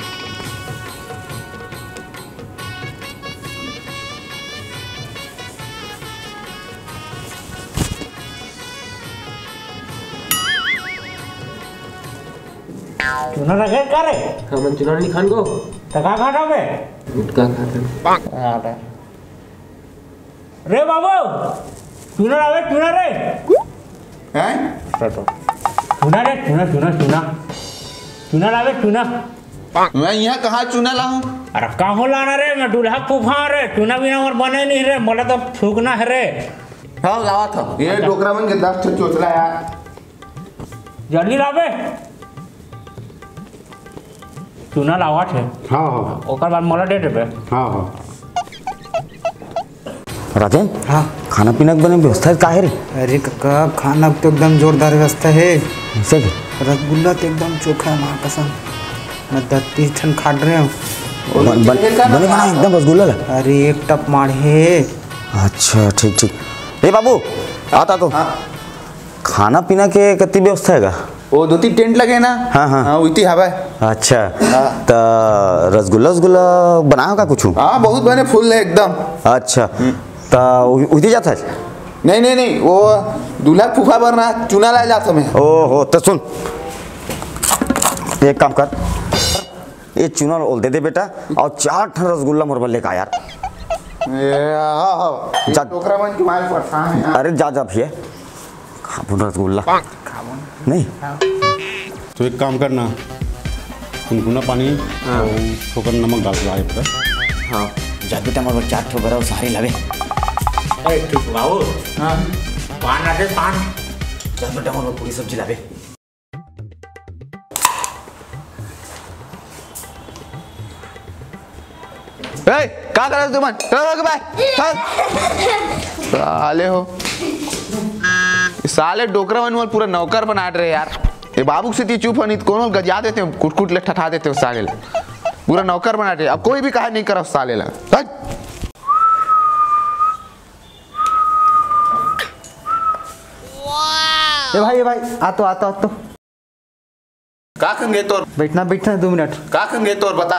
चुना रखे का रे? हमन चुना नहीं खान को। त का खाना बे? गुटखा खाते। अरे। रे बाबू, चुना लावे, चुना रे। हैं? चुना रे, चुना, चुना, चुना। चुना लावे, चुना। मैं यहाँ कहाँ चुना लाऊं? अरे, कहाँ लाना रे? मैं दूल्हा फूफा रे, चुना बिना मोर बने नहीं रे, मोला तो फूकना है रे। हाँ, लावा था। ये अच्छा। डोकरा मन के दस ठो चोचला यार। जल्दी लाबे। चुना लावत हे। हाँ, हाँ। ओकर बाद मोला दे देबे। हाँ, हाँ। राजेन, हाँ। खाना पीना के बने व्यवस्था का है रे? अरे कका, खाना तो एकदम जोरदार व्यवस्था है। जैसे कि? रसगुल्ला तो एकदम चोखा है, माँ कसम। मैं दस तीस ठन खा रहे हूँ। बन-, बन-, बने बना एकदम रसगुल्ला ला। अरे एक टप मार है। अच्छा, ठीक, ठीक। ए बाबू, आता तो। हाँ। खाना पीना के कति व्यवस्था है गा? वो दो तीन टेंट लगे ना? हाँ, हाँ। हाँ, उती हवय। अच्छा। हाँ। त रसगुल्ला, रसगुल्ला बनाओ का कुछ? हाँ, बहुत बने, फुल है एकदम। अच्छा। हम्म। त उ-, उती जात है? नहीं, नहीं, नहीं, वो दूल्हा फूफा बर ना चुना लाए जात हमें। ओहो, त सुन, एक काम कर, ये चुना ओल दे दे बेटा, और चार ठन रसगुल्ला मोर बर लेके आ यार। ए, हाँ, हाँ। ये जा। डोकरा मन के मारे परेशान है यार। अरे जा, जा भैया, खाबो ना रसगुल्ला। खाबो ना। नहीं। तो एक काम करना, गुनगुना पानी हाँ। और थोकन नमक डाल के लाए पर। हाँ। जा बेटा, मोर बर चार ठो बड़ा सारी लावे। ए, चुप बाबू। हाँ। पान लाते पान। जा बेटा, मोर बर पूरी सब्जी लावे। ए, का करत तुमन? चलो के भाई, चल। साले हो। साले डोकरा मन मोर पूरा नौकर बनात रहे यार। ये बाबू से ती चुप हो, नहीं तो कोनो गजा देते हो, कुटकुट ले ठठा देते हो साले ला। पूरा नौकर बनात रहे। अब कोई भी कहा नहीं करो साले ला। हट। ए भाई, ए भाई, आ तो, आ तो, आ तो। का खंगे तोर? बैठना, बैठना दो मिनट। का खंगे तोर, बता।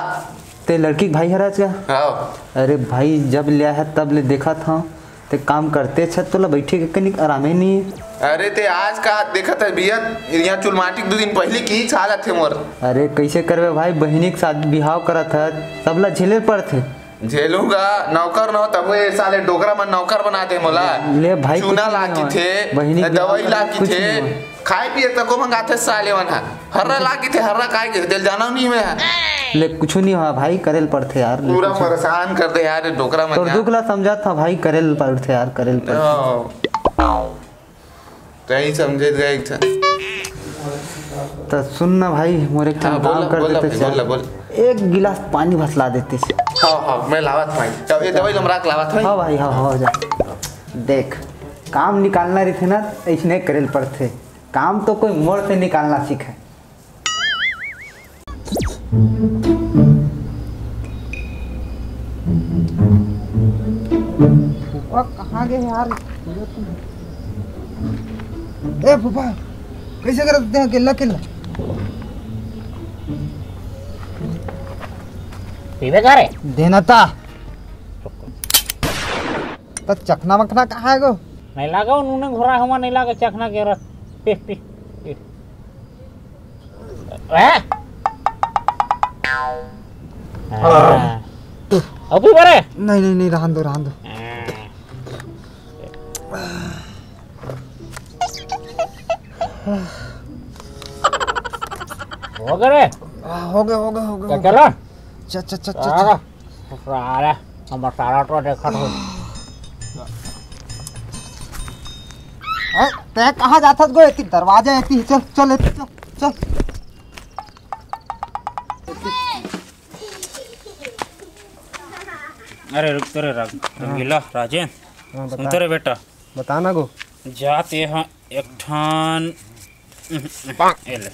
ते लड़की के भाई हरच का? हाँ। अरे भाई, जब ले आया तब ले देखा था, ते काम करते छ, तोला बैठे के कनिक आरामे नहीं। अरे ते आज का देखत है बियत, यहाँ चुलमाटी के दो दिन पहले की चालत है मोर। अरे कैसे करबे भाई, बहिनी के साथ बिहाव करत है, सबला झेले पड़थे। झेलूंगा, नौकर न हो, तब ये साले डोकरा मन नौकर बना दे मोला। ले भाई, चूना कुछ ला नहीं की हुआ। थे, बहिनी की दवाई नौकर ला की कुछ थे, नहीं हुआ। खाए पिए तको मंगाथे साले मन ह। हर्रा ला की थे, हर्रा काय के दिल जाना नहीं मैं। ले कुछ नहीं हुआ भाई, करेल पड़थे यार, ले पूरा कुछ। परेशान कर दे यार, ये डोकरा मन तोर यार। दुख ला समझा था भाई, करेल पड़थे यार, करेल पड़थे। ओ। तही समझे गए एक ठन। त सुन ना भाई, मोर एक ठन हाँ, काम बोला, कर बोला देते भाई, चल। बोला, बोला। एक गिलास पानी भसला देते चल। हाँ, हाँ, मैं लावत भाई। तब ये दवाई लमरा के लावत भाई। हाँ भाई, हाँ, हाँ, जा। देख, काम निकालना रहिथे ना, ऐसने करेल पड़थे। काम तो कोई मोर से निकालना सीखे। फूफा कहाँ गए यार? ए फूफा, कैसे करत दे अकेला अकेला? पीबे का रे? देना ता। त चखना मखना कहाँ है गो? नहीं लागा, उन्होंने घोरा हुआ नहीं लागा चखना के रस। पी, पी, पी। हैं? हाँ। अभी बरे? नहीं, नहीं, नहीं, रहन दो, रहन दो। हो गए रे? हाँ, हो गए, हो गए, हो गए, क्या हो गए। चला? चल, चल, चल, चल, सारा, चल। सारा, हमर सारा तो देखत हो। ए, तै कहाँ जाथस गो? एती दरवाजा एती, चल, चल, एती, चल, चल। अरे रुक तो रे, रंगीला, राजेन, हाँ, बता। सुन तो रे बेटा। बता ना गो। जाते हैं एक ठान, ए ले,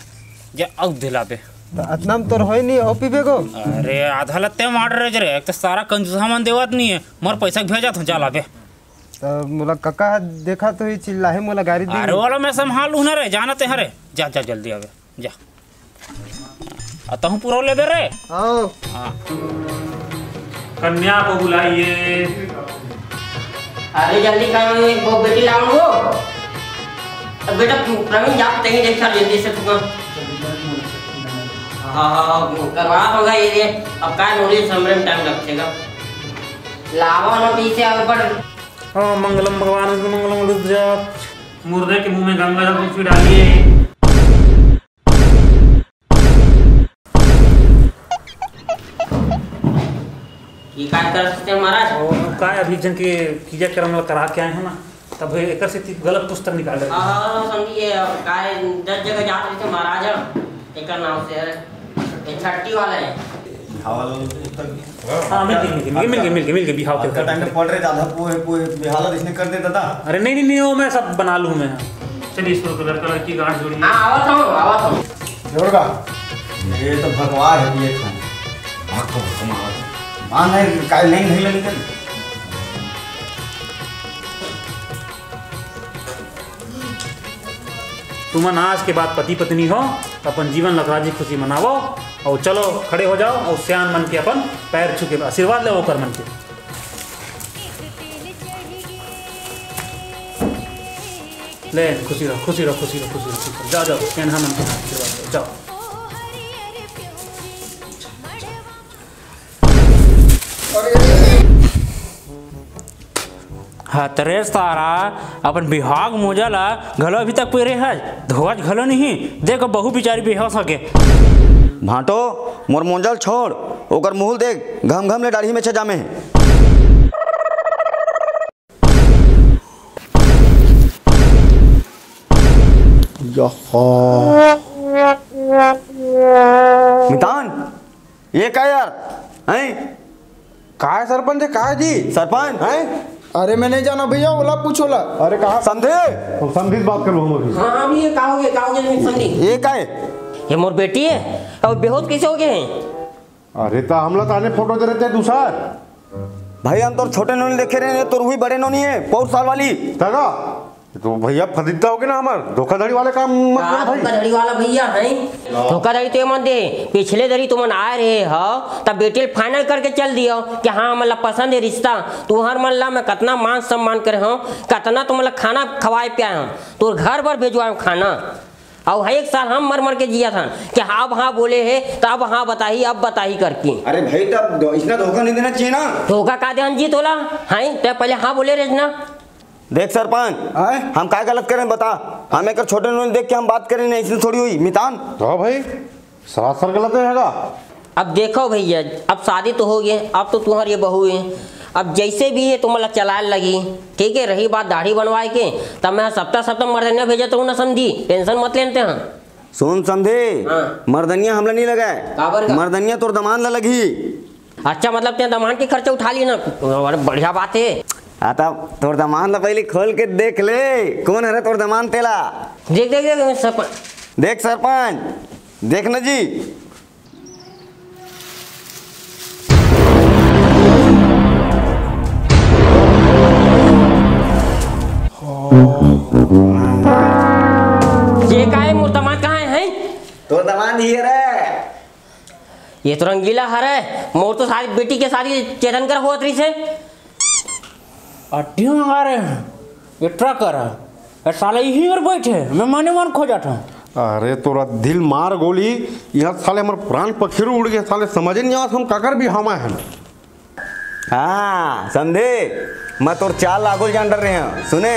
जा अउ दिलाबे। त अतना में तोर होई नहीं हो पीबे गो। अरे आधा लत्ते मार रहे रे, एक तो सारा कंजूसा मन देवत नहीं है, मोर पैसा भेजत हो, जा लाबे। त मोला कका देखा तो ही चिल्लाहे, मोला गाड़ी दी। अरे वाला मैं संभाल लूँ ना रे, जाना ते हरे, जा जा जल्दी आबे, जा। आ तहूँ पुरौ लेबे रे। आओ। हाँ। कन्या को बुलाइए। अरे जल्दी कर, वो बेटी लाऊं वो। अब बेटा प्रवीण जा, तहीं देख कर जल्दी से तू। हाँ, हाँ, हाँ, करवा होगा ये, ये। अब का नोरी समरे में टाइम लगेगा। लावा ना पीछे ऊपर। हाँ, मंगलम भगवान विष्णु मंगलम गरुड़ ध्वजा। मुर्दे के मुंह में गंगा जल तुलसी डालिए। ये का कर सकते हैं महाराज? ओ, का अभी जन के क्रियाकर्म वाला करा के आए हैं ना, तब एकर से ती गलत पुस्तक निकाल रहे हैं। हाँ, हाँ, हाँ, समझिए, अब का है, दस जगह जात रहे थे महाराज, एकर नाम से है, ये छट्टी वाला है। बिहाव वाला पुस्तक। हाँ, मिल गए, मिल गए, मिल गए, मिल गए, मिल गए, बिहाव के आज का टाइम में पढ़ रहे, ज्यादा पोहे, पोहे, बिहाला इसने कर दे दादा। अरे नहीं, नहीं, नहीं, वो मैं सब बना लूँ मैं। चलिए, शुरू कर, लड़का लड़की गांठ जोड़िए। हाँ, आवत हूँ, आवत हूँ। जोर का? ये तो भगवा है, ये खान। भाग तो भगवा। मान है, काहे नहीं, नहीं लेने के? तुमन आज के बाद पति पत्नी हो, त अपन जीवन ला राजी खुशी मनावो। अउ चलो, खड़े हो जाओ अउ सियान मन के अपन पैर छू के आशीर्वाद ले ओकर मन के। ले, खुशी रहो, खुशी रहो, खुशी रहो, खुशी रहो, खुशी रहो। जाओ, जाओ, सियान मन के आशीर्वाद लो, जाओ। हतरे सारा, अपन बिहाव के मोजा ला घलो अभी तक पहिरे हस, धोवत घलो नहीं। देखो, बहू बिचारी बेहोश होगे। भांटो, मोर मोजा ल छोड़, ओकर मुंह ल देख, घम घम ले दाढ़ी में छे जामे हे। यहो। मितान, ये का यार? हैं? काय सरपंच, काय जी? सरपंच? हैं? अरे मैं नहीं जाना भैया, ओला पूछो ला। अरे कहाँ? समधी? ओ, समधी से बात कर लो हम अभी। हाँ, हाँ भैया, का हो गया, का हो गया, समधी? ये का है? ये मोर बेटी है, अब बेहोश कैसे हो गए हैं? अरे त हमला ताने फोटो दे रहे थे दूसर। भाई हम तोर छोटे नोनी देखे रहे, तोर हुई बड़े नोनी है, पौर साल वाली। तगा? तो भैया फदिद्दा हो गए ना हमार, धोखाधड़ी वाले काम मत करो हाँ, भाई। धोखाधड़ी वाला भैया है। धोखाधड़ी तो ये मत दे। पिछले दरी तुमन आए रहे हो, तब बेटी ल final करके चल दियो कि हाँ, हमन ला पसंद है रिश्ता। तुहर मन ला मैं कतना मान सम्मान करे हूँ, कतना तुमन ला खाना खवाए पियाए हूँ, तोर घर पर भेजवाए हूँ खाना। अउ एक साल हम मर मर के जिया था कि हाँ, अब हाँ बोले है, तो अब हाँ बताही, अब बताही करके। अरे भाई, तब दो-, इसना धोखा नहीं देना चाहिए ना। धोखा का देहन जी तोला? हाँ, ते पहले हाँ बोले रहे ना। देख सरपंच, आय? हम का गलत करें बता? हम एकर छोटे नोनी देख के हम बात करें, नहीं इसने थोड़ी हुई मितान। हाँ भाई, सरासर गलत है का? अब देखो भैया, अब शादी तो हो गए, अब तो तुम्हारी ये बहू है, अब जैसे भी है तुमला चलाए लगी, ठीक है। रही बात दाढ़ी बनवाए के, तब मैं सप्ताह सप्ताह मर्दनिया भेजत रहूँ ना समधी, tension मत लेते हैं। सुन समधी, हाँ। मर्दनिया हमला नहीं लगाए, काबर का? मर्दनिया तोर दमान ला लगही। अच्छा, मतलब ते दमान के खर्चा उठा लिए ना, अरे बढ़िया बात है। आ तब तोर दमान ला पहले खोल के देख ले, कौन हरे तोर दमान तेला। देख, देख, देख, सरपंच। देख सरपंच, देख ना जी। ये तो रंगीला हरे, मोर तो सारी बेटी के शादी चेतन कर होत रहिस हे। अड्डी मंगा रहे हैं, ये ट्रक कर है। ये साला यहीं पर बैठे हैं, मैं मने मन खोजत हूँ। अरे तोरा दिल मार गोली, यहाँ साले हमर प्राण पखेरु उड़ गए, साले समझ नहीं आवत हम काकर बिहाव में हैं। हाँ, समझे? मैं तोर चाल लागोल जान डर रहे हैं। सुने,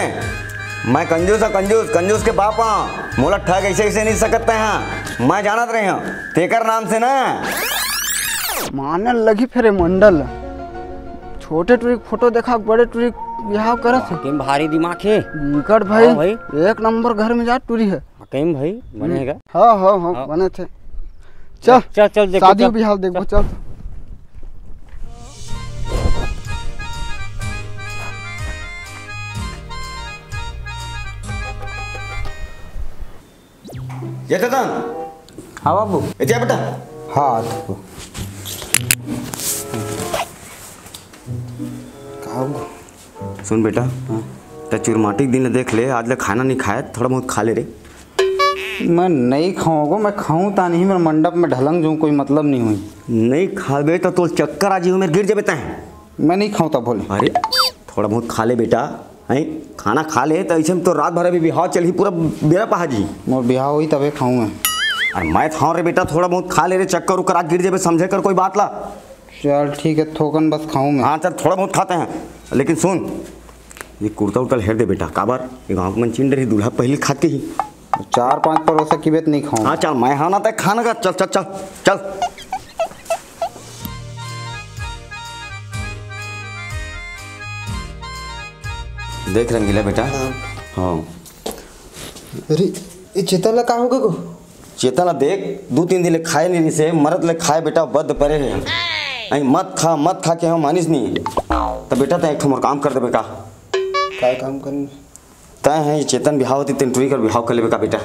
मैं कंजूस हूँ, कंजूस, कंजूस के बाप हूँ। मोला ठग ऐसे ऐसे नहीं सकत हैं। मैं जानत रहे हूँ, तेकर नाम से ना। माने लगी फेर मंडल। छोटे टुरी के फोटो देखा, बड़े टुरी के बिहाव करत हे। वाकई में भारी दिमाग हे। बिकट भाई, हाँ भाई। एक नंबर घर में जा टुरी हे। वाकई में भाई, बने हे का? हाँ, हाँ, हाँ, हाँ। बने थे। चल, चल, चल, देखो, शादी चल। बिहाव देखबो, चल। चल। ये चेतन। हाँ बाबू। ये जा बेटा। हाँ, देखो। का हो? सुन बेटा, हाँ। त चुरमाटी के दिन ल देख ले, आज ले खाना नहीं खाए, थोड़ा बहुत खा ले रे। मैं नहीं खाऊंगा, मैं खाऊं ता नहीं, मेरे मंडप में ढलंग जो कोई मतलब नहीं हुई। नहीं खाबे त तोल चक्कर आ जी, मेरे गिर जाबे तैं। मैं नहीं खाऊं ता बोले। अरे, थोड़ा बहुत खा ले बेटा, हैं? खाना खा ले, त ऐसे में तो रात भर अभी बिहाव चलही, पूरा बेरा पहा जी। मोर बिहाव होई तबे खाऊं मैं। अरे मैं खाऊं रे बेटा, थोड़ा बहुत खा ले रे, चक्कर उक्कर आ गिर जाबे, समझे कर कोई बात ला। चल ठीक है, थोकन बस खाऊं मैं। हाँ चल, थोड़ा बहुत खाते हैं, लेकिन सुन, ये कुर्ता उर्ता ल हेर दे बेटा, काबर ये गाँव के मन चिन डरही, दूल्हा पहिली खात के ही। चार पांच परोसा की बेत नहीं खाऊं। हाँ चल, मैं हाँ ना तय खाना का, चल चल चल चल। देख रंगीला बेटा। हाँ। हाँ। अरे, ये चेतन ला का हो गे गो? चेतन ला देख, दू तीन दिन ले खाए नहीं रहिसे, मरत ले खाए बेटा, बद परे हे। अई मत खा, मत खा के हम मानिस नहीं। त बेटा तैं एक ठो मोर काम कर देबे का? काय काम करना? तैं हे चेतन बिहाव होती, तेन टुरी कर बिहाव कर लेबे का बेटा?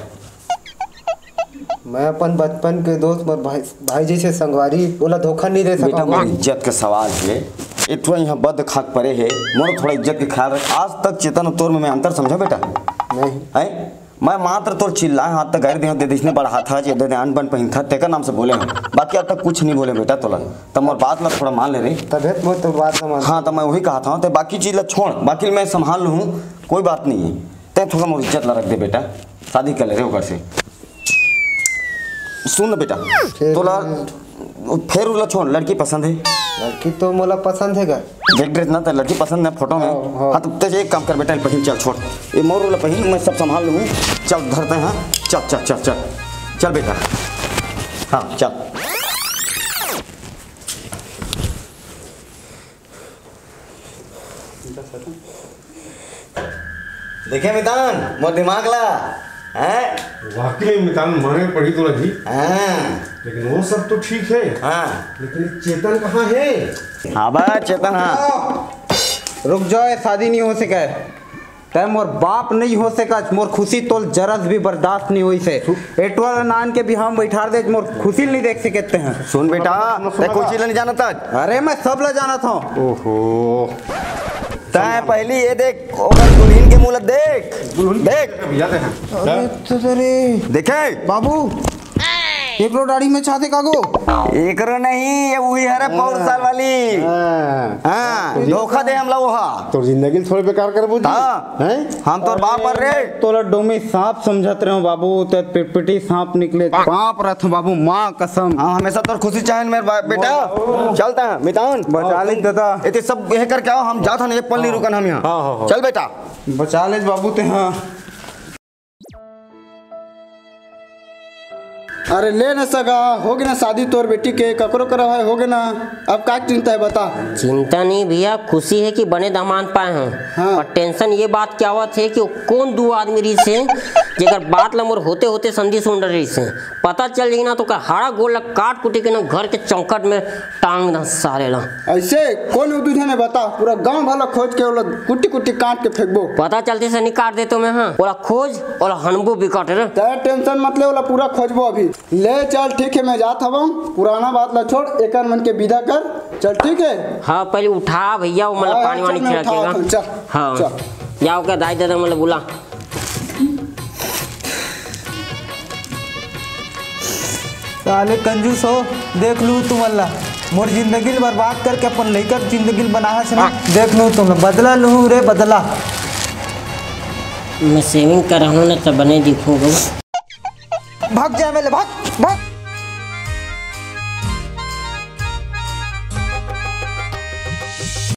मैं अपन बचपन के दोस्त, मोर भाई, भाई जैसे संगवारी, ओला धोखा नहीं दे बेटा, सकूं। मोर इज्जत के सवाल हे। ए ठो यहाँ बद खाक परे हे, मोर थोड़ा इज्जत के ख्याल रख। आज तक चेतन अउ तोर में मैं अंतर समझा बेटा? नहीं। हैं? मैं मात्र तोर चिल्लाए हाथ तक गैर देह दे दिसने बड़ा हाथ है, जे दे दे अन बन पहिन था, तेकर नाम से बोले हूँ। बाकी अब तक कुछ नहीं बोले बेटा तोला। तब मोर बात ला थोड़ा मान ले रे। तबे तो मोर तो बात समझ। हाँ, तो मैं वही कहा था, ते बाकी चीज ला छोड़, बाकी मैं संभाल लूँ, कोई बात नहीं है। ते थोड़ा मोर इज्जत ला रख दे बेटा, शादी कर ले रे ओकर से। सुन ना बेटा, ठीक तोला है। फेर उला छोड़, लड़की पसंद है? लड़की तो मोला पसंद है गा। देख ड्रेस ना, तो लड़की पसंद है फोटो में। हाँ, हाँ। हाँ, तो तेज एक काम कर बेटा, पहिन चल, छोड़। ये मोर उला पहिन, मैं सब संभाल लूँ। चल, धरते हैं। चल, चल, चल, चल। चल बेटा। हाँ, चल। देखे मितान, मोर दिमाग ला, हैं? वाकई में मितान माने पड़ी तोला जी। हाँ। लेकिन वो सब तो ठीक है। हाँ। लेकिन चेतन कहाँ है? हाँ बा, चेतन, हाँ। रुक जाओ, ये शादी नहीं हो सके। तै मोर बाप नहीं हो सकत, मोर खुशी तोल जरस भी बर्दाश्त नहीं होइस हे। एटवा ला नान के बिहाव में बैठार दे, मोर खुशी नहीं देख सकते हैं। सुन बेटा, तै कोई चीज ला नहीं जानत आज। अरे मैं सब ला जानत हूँ। ओहो। तै पहली ये देख, ओकर दुल्हन के मुंह ला देख। दुल्हन देख। भैया देख। अरे तो रे। देखे? बाबू, एकरो दाढ़ी में छाते कागो? एकरो नहीं, ये वही हरे पौर साल वाली। हाँ। हाँ, धोखा दे हमला वो हा। तोर जिंदगी ल थोड़े बेकार करबो जी। हाँ। हैं? हम तोर बाप हर रे। तोला डोमी सांप समझत रहे हो बाबू, ते पिटपिटी सांप निकले। बाप रथ बाबू, माँ कसम। हाँ, हमेशा तोर खुशी चाहे मेरे बा-, बेटा। चलता है, मितान। बचा ले दादा। इतने सब यह करके आओ, हम जात हन, एक पल नहीं रुकन हम यहाँ। हाँ, हाँ, हाँ। चल बेटा। बचा ले बाबू ते, हाँ। अरे ले न सगा, होगे ना शादी तोर बेटी के, ककरो करा है, होगे ना। अब का चिंता है बता? चिंता नहीं भैया, खुशी है कि बने दामाद पाए हैं। हाँ। पर टेंशन ये बात के आवत है कि वो कौन दू आदमी रहिस हे, जेकर बात ला मोर होते होते संधि सुन रहिस हे। पता चल जाई ना तो का हाड़ा गोड़ ला काट कुटी के ना घर के चौकट में टांग दा सारे ला। ऐसे कौन हो तुझे ने बता, पूरा गांव भला खोज के ओला कुट्टी कुट्टी काट के फेंकबो। पता चलते से निकाल देतो मैं, हाँ। ओला खोज, ओला हनबो बिकट रे। तै टेंशन मत ले, ओला पूरा खोजबो अभी। ले चल ठीक है, मैं जात हवं, पुराना बात ला छोड़, एकर मन के विदा कर। चल ठीक है। हाँ, पहले उठा भैया, वो मतलब हाँ, पानी वानी चल, मैं छिड़केगा। उठावत हूँ, चल, हाँ। चल। जाओ क्या दाई दादा मतलब बुला। साले कंजूस हो, देख लू तुमन ला, मोर जिंदगी ल बर्बाद करके अपन लइका के जिंदगी ल बनाहस ना। देख लू तुमन ला, बदला लू रे बदला। मैं सेविंग करहूँ ना त बने दिखूँ गो। भाग जा मेले, भाग, भाग।